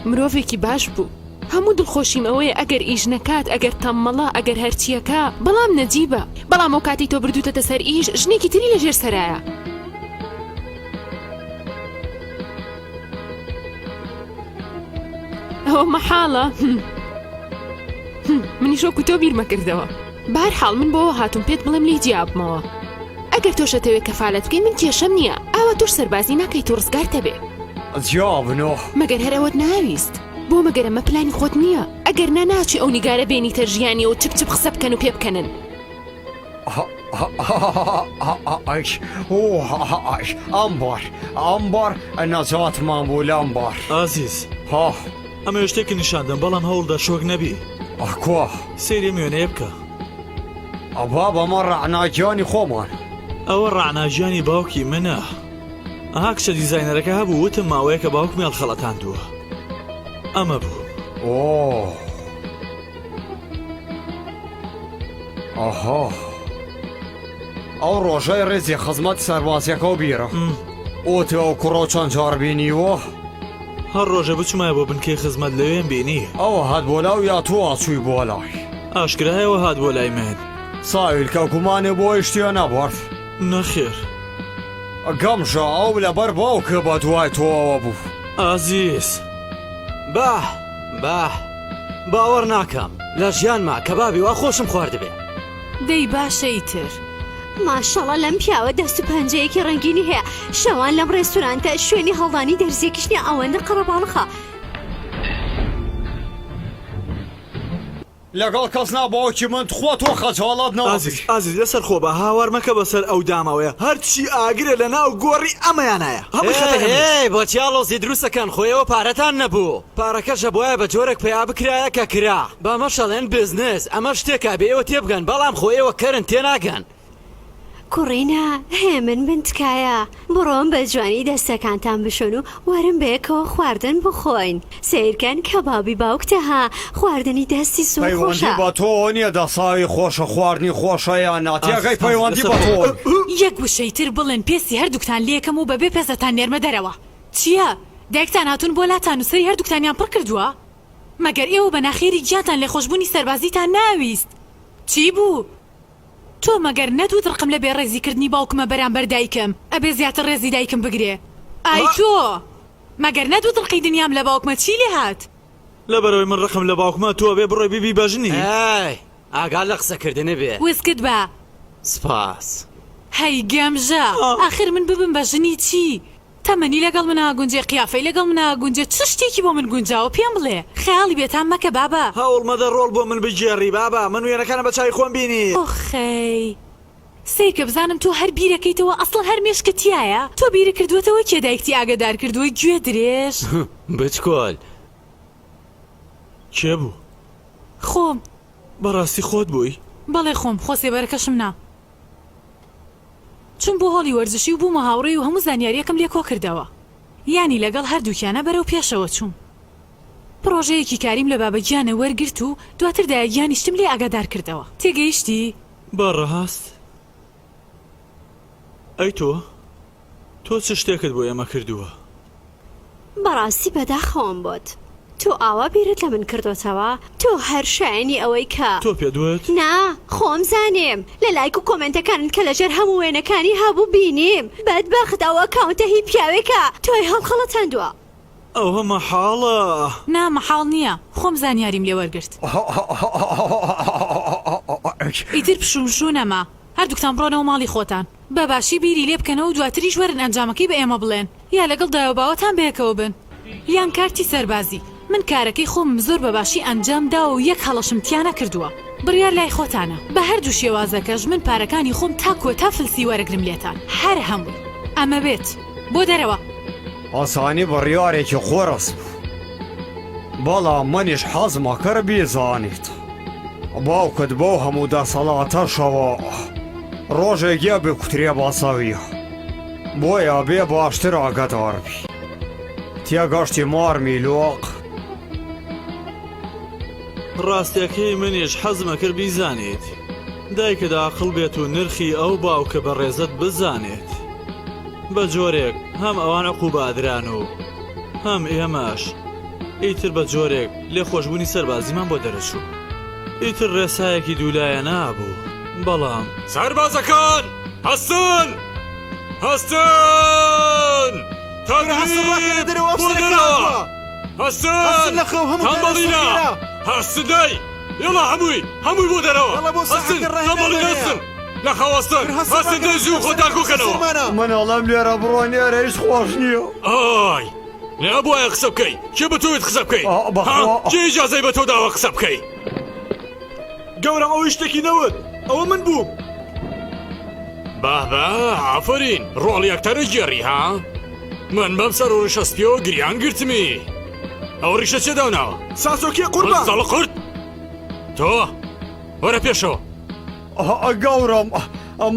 مرۆڤێکی باش بوو هەموو دڵخۆشیم ئەوەیە ئەگەر ئیش نەکات ئەگەر تەممەڵە ئەگەر هەرچیەکە بەڵام نەجیبە بەڵام ئەو کاتەی تۆ بردوتەتە سەر ئیش ژنێکی تری لەژێر سەرایە. ئەوە مەحاڵە منیش وەکو تۆ بیرمە کردەوە بارحاڵ من بۆەوە هاتوم پێت بڵێم لێی جیابمەوە ئەگەر تۆش ئەتەوێ کەفالەت بکەی من کێشەم نییە ئاوا تۆش سەربازی ناکەیت و ڕزگارتە بێ. جیابنۆ. مەگەر هەر ئەوەت ناویست؟ بۆ مەگەر ئەمە پلانی خۆت نییە؟ ئەگەر نا ناچی ئەو نیگارە بێنیتە ژیانی و چپ چپ قسە بکەن و پێ بکەنن. ئەمبار ئەمبار نەجاتمان بوو لەمبار. ئازیز. ها. ئەمەوێ شتێکت نیشان دەم بەڵام هەوڵدە شۆک نەبی. کوا؟ سەیری ئەم وێنەیە بکە. بابە ئەمە ڕەعنا گیانی خۆمان. ئەوە ڕەعنا گیانی باوکی منە. ئەها کچە دیزاینەرەکە هەبوو وتم ماوەیەکە باوکمی هەڵخەڵەتاندووە. ئەمە بوو. ئۆه. ئەها. ئەو ڕۆژەی ڕێزی خزمەت سەربازیەکەو بیرە. ئۆتێ ئەو کوڕەو چەند جار بینیوە؟ هەر ڕۆژێ بچومایە بۆ بنکەی خزمەت لەوێم بینی. ئەوە هات بۆ لاو یا تۆ ئەچووی بۆ لای؟ ئاشکرایە ئەوە هات بۆ لای من. ساویلکە گومانێ بۆ هیچ تێ نەبرد. نەخێر. گەمژە ئەو لەبەر باوکێ بە دوای تۆوە بوو. ئازیز. باه باه باوەڕ ناکەم لە ژیانما کەبابی وا خۆشم خواردبێ. دەی باشە ئیتر. ماشەڵا لەم پیاوە دەست و پەنجەیەکی ڕەنگینی هەیە شەوان لەم ڕێستورانتە شوێنی هەڵدانی دەرزیەکیش نیە ئەوەندە قەڕەباڵخە. لەگەڵ کەس نا باوکی من تخوا تۆ خەجاڵەت نابی. ئازیز ئازیز لەسەر خۆ بە هاوار مەکە بەسەر ئەو داماوەیە هەرچی ئاگرە لە ناو گۆڕی ئەمەیانایە هەمووی خەتەکە هێی هێی بۆچی ئاڵۆزی دروست ئەکەن خۆ ئێوە پارەتان نەبوو پارەکەش ئەبوایە بە جۆرێک پەیا بکرایە کە کرا بەمەش ئەڵێن بزنس ئەمە شتێکە ئەبێ ئێوە تێبگەن بەڵام خۆ ئێوە کەرن تێناگەن. کوڕینە هێمن بن تکایە بڕۆن بە جوانی دەستەکانتان بشۆن و وەرن بەیەکەوە خواردن بخۆین سەیرکەن کەبابی باوکتە ها خواردنی دەستی زۆر پەیوەندی خۆشە. بە تۆوە نیە دەساوی خۆشە خواردنی خۆشە یان نا تێگەی پەیوەندی بە تۆوە نیە. یەک وشەی تر بڵێن پێستی هەردووکتان لێکەم و بەبێ پێست ئەتان نێرمە دەرەوە چیە؟ دایکتان هاتوون بۆ لاتان و سەری هەردووکتانیان پڕ کردووە؟ مەگەر ئێوە بە ناخێری گیانتان لێخۆشبوونی سەربازیتان ناویست؟ چی بوو؟ تۆ مەگەر نەتوت ڕقم لە بێڕێزی کردنی باوکمە بەرامبەر دایکم ئەبێ زیاتر ڕێزی دایکم بگرێ ئای تۆ مەگەر نەتوت ڕقی دنیام لە باوکمە چی لێ هات؟ لەبەرئەوەی من ڕقم لە باوکمە تۆ ئەبێ بڕۆی ببی بە ژنی. ئەی ئاگات لە قسە کردنت بێ. وسکت بە. سپاس. هەی گەمژە ئاخر من ببم بە ژنی چی؟ تەمەنی لەگەڵ منا گونجێ قیافەی لەگەڵ منا گونجێ چ شتێکی بۆ من گونجاوە پێم بڵێ خەیاڵی بێتام مەکە بابە. هەوڵ مەدە ڕۆڵ بۆ من بگێڕی بابە من وێنەکانم بە چاوی خۆم بینی. ئۆخەی سەیرکە بزانم تۆ هەر بیرەکەیتەوە ئەسڵەن هەر مێشکت تیایە تۆ بیرت کردوەتەوە کێ دایکتی ئاگەدار کردوە گوێ درێژ. بچکۆل. کێ بوو؟ خۆم. بەڕاستی خۆت بووی؟ بەڵێ خۆم خۆ سێبەرەکەشم نا. چووم بۆ هۆڵی وەرزشی و بوومە هاوڕێی و هەموو زانیارییەکم لێ کۆکردەوە. یانی لەگەڵ هەردووکیانا بەرەو پێشەوە چووم. پڕۆژەیەکی کاریم لە بابە گیانە وەرگرت و دواتر دایە گیانیشتم لێ ئاگادار کردەوە. تێگەیشتی؟ بەڕاست؟ ئەی تۆ؟ تۆ چ شتێکت بۆ ئێمە کردووە؟ بەڕاستی بەداخەوەم بۆت. تۆ ئاوا بیرت لە من کردۆتەوە؟ تۆ هەر شایەنی ئەوەی کە. تۆ پێت وت؟ نا، خۆم زانیم. لە لایک و کۆمێنتەکانت کە لەژێر هەموو وێنەکانی هەبوو بینیم. بەدبەخت ئەو ئەکاونتە هی پیاوێکە تۆی هەڵخەڵەتاندووە. ئەوە مەحاڵە. نا مەحاڵ نییە، خۆم زانیاریم لێ وەرگرت. ئیتر پشومشوو نەما. هەردووکتان بڕۆنەوە ماڵی خۆتان. بە باشی بیری لێ بکەنەوە و دواتریش وەرن ئەنجامەکەی بە ئێمە بڵێن. یا لەگەڵ دایە و باوەتان بەیەکەوە بن. یان کارتی سەربازی. من کارەکەی خۆمم زۆر بە باشی ئەنجام داوە و یەک هەڵەشم تیا نەکردووە. بڕیار لای خۆتانە. بە هەردوو شێوازەکەش من پارەکانی خۆم تا کۆتا فلسی وەرەگرم لێتان. هەر هەمووی. ئەمە بێت. بۆ دەرەوە. ئاسانی بڕیارێکی قورس بوو. بەڵام منیش حەزم ئەکرد بیزانیت. باوکت بەو هەموو دەسەڵاتەشەوە ڕۆژێک یە بکوترێ بە زەویە. بۆیە بێ باشتر ئاگادار بی. تێگەشتی مارمی لۆق؟ ڕاستەکەی منیش حەزمەکرد بیزانیت دایکت ئاقڵ بێت و نرخی ئەو باوکە بەڕێزەت بزانێت بە جۆرێک هەم ئەوان عقوبە ئەدران و هەم ئێمەش ئیتر بە جۆرێک لێخۆشبوونی سەربازیمان بۆ دەرەچوو ئیتر ڕێسایەکی دوولایەنە بوو بەڵام. سەربازەکان هەستن! هەستن! تەکبیر! بۆ دەرەوە! هەستن! تەمبەڵینە! هەستن دەی! یەڵا هەمووی! هەمووی بۆ دەرەوە! هەستن! تەمبەڵینە هەستن! لە خەو هەستن! هەستن دەی زوو خۆتان کۆکەنەوە! من ئەڵێم لێرە بڕۆین ئێرە هیچ خۆش نییە. ئای! نەبوایە قسە بکەی! کێ بە تۆ وت قسە بکەی؟ ها؟ کێ ئیجازەی بە تۆ داوە قسە بکەی؟ گەورەم ئەو هیچ شتێکی نەوت ئەوە من بووم. باه باه ئافەرین ڕۆڵی ئەکتەرە گێڕی ها من بەم سەر و ڕیشە سپیەوە گریان گرتمی ئەو ڕیشە چێ داوناوە ساسۆکێ قوربان زەڵە قورت تۆ وەرە پێشەوە گەورەم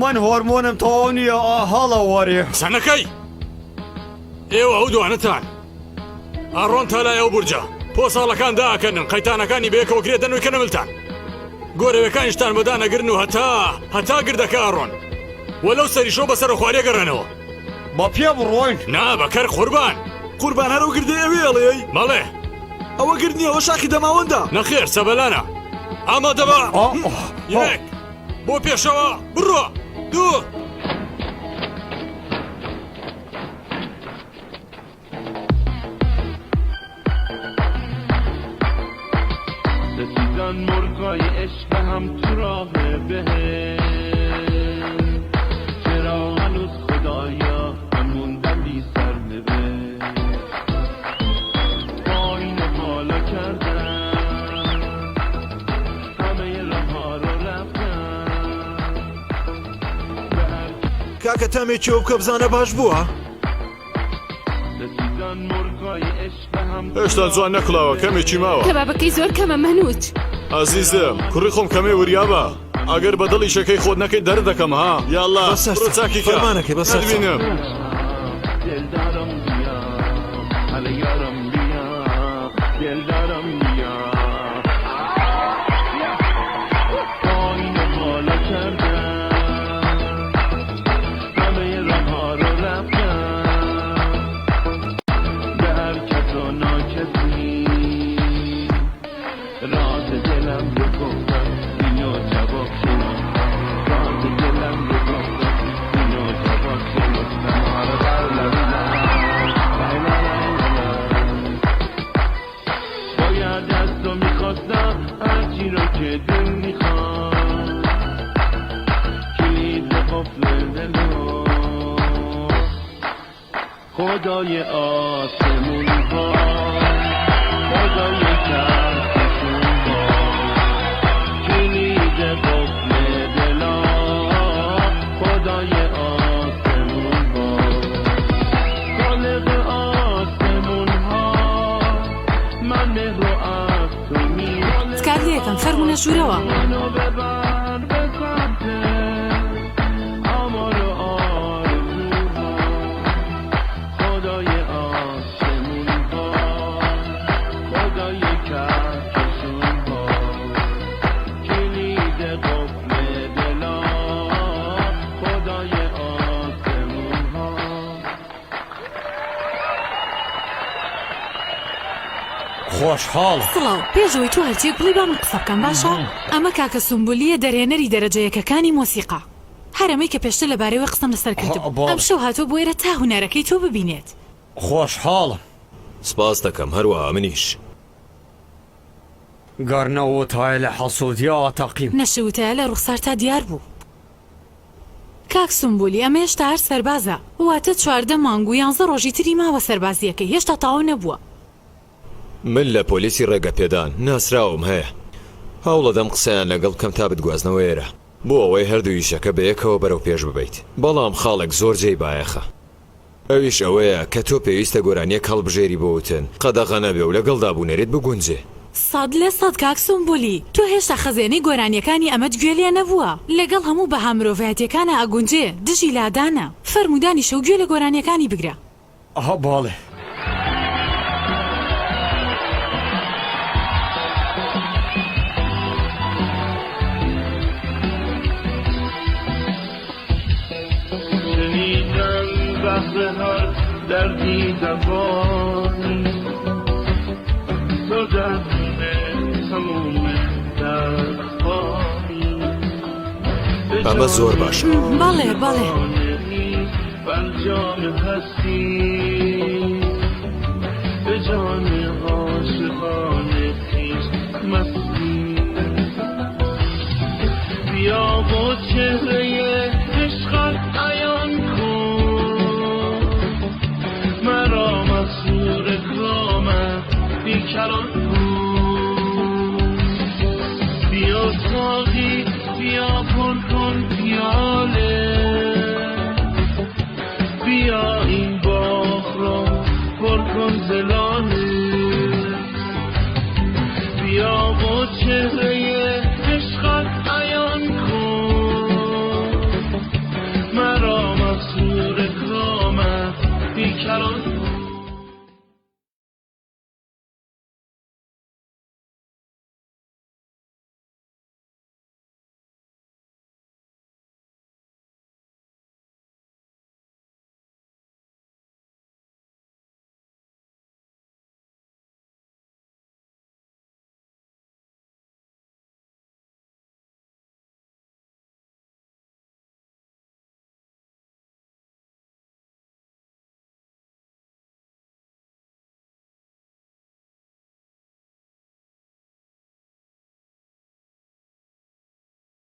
من هۆرمۆنم تەواو نییە هەڵە وەرێ قسە نەکەی ئێوە ئەو دوانەتان ئەڕۆن تا لای ئەو بورجە پۆساڵەکان دائەکەنن قەیتانەکانی بەیەکەوە گرێ دەن و کەنە ملتان گۆرەوێکانیشتان بۆ دانەگرن و هەتا هەتا گردەکە ئەڕۆن و لەو سەریشەوە بەسەر خوارێ گەڕێنەوە بە پێ بڕۆین نا بە کەر قوربان قوربان هەر ئەو گردەی ئەوێ ئەڵێی بەڵێ ئەوە گرد نییە ئەوە شاخی دەماوەندە نەخێر سەبەلانە ئامادە بە یەک بۆ پێشەوە بڕۆ دوو رسیدن مرغای عشق به هم تو راه بهشت. چرا هنوز خدایا من موندم بی سرنوشت. پایین و بالا کردم، همه راه رو رفتم. کاکە تامێکی ئەو بکە بزانە باش بووە؟ رسیدن مرغای عشق به هم هێشتا جوان نەکوڵاوە کەمێکی ماوە. کەبابەکەی زۆر کەمە مەنوچ. ئازیزم کوڕی خۆم کەمێ وریابە ئەگەر بە دڵ ئیشەکەی خۆت نەکەی دەرت دەکەم ها یاڵا بەسەر بڕۆ چاکی کە فەرمانەکەی بەسەر چاو. نەتبینم. دلدارم بیا هله یارم بیا دلدارم بیا. پایین و بالا کردم، همه راه رو رفتم. به هر کس و ناکسی راز دلم رو گفتم، اینو جواب شنفتم. راز دلم رو گفتم، اینو جواب شنفتم. آره لا لا لا لا لا لا لا. باید از تو میخواستم هرچی رو که دل میخواد، کلید قفل دلو. خدای آسمون ها، خدای کهکشون ها، کلید قفل دلا، خدای آسمون ها، خالق آسمون ها، من مهر رو از تو میخوام. تکات لێ ئەکەم فەرموونە ژوورەوە. منو ببر به سمت آمال و آرزوها، خدای آسمون ها، خدای کهکشون ها، کلید قفل دلا، خدای آسمون ها. خۆشحاڵم. سڵاو، پێش ئەوەی تۆ هەرچیەک بڵێی با من قسە بکەم باشە؟ ئەمە کاکە سومبولیە دەرهێنەری دەرەجە یەکەکانی مۆسیقا. هەر ئەمەی کە پێشتر لەبارەیەوە قسەم لەسەر کردبوو. بەڵێ. ئەمشەو هاتووە بۆ ئێرە تا هونەرەکەی تۆ ببینێت. خۆشحاڵم. سپاست دەکەم، هەروەها منیش. گەر نەوتایە لە حەسوودیا تەقیم. نەشوتایە لە ڕوخسارتا دیار بوو. کاک سومبولی ئەمە هێشتا هەر سەربازە. واتە 14 مانگ و یانزە ڕۆژی تری ماوە سەربازییەکەی هێشتا تەواو نەبووە. من لە پۆلیسی ڕێگەپێدان ناسراوم هەیە. هەوڵەدەم قسەیان لەگەڵ بکەم تا بتگوازنەوە ئێرە بۆ ئەوەی هەردوو ئیشەکە بەیەکەوە بەرەو پێش ببەیت. بەڵام خاڵێک زۆر جێی بایەخە. ئەویش ئەوەیە کە تۆ پێویستە گۆرانییەک هەڵبژێری بۆ وتن قەدەغە نەبێ و لەگەڵ دابونەریت بگونجێ. 100% کاک سومبولی، تۆ هێشتا خەزێنەی گۆرانییەکانی ئەمەت گوێ لێ نەبووە. لەگەڵ هەموو بەها مرۆڤایەتییەکانا ئەگونجێ، دژی لادانە. فەرموو دانیشە و گوێ لە گۆرانییەکانی بگرە. ئەها بەڵێ. شنیدم بهر هر دردی دوایی، تو درد تموم دردهایی. ئەمە زۆر باشە. بەڵێ بەڵێ. بر جان هستی، به جان عاشقان خویش مستی. بیا و چهره عشقت عیان کن، مرا مسرور کامت بیکران کن. بیا ساقی بیا پر کن پیاله، بیا این باغ را پر کن ز لاله. بیا و چهره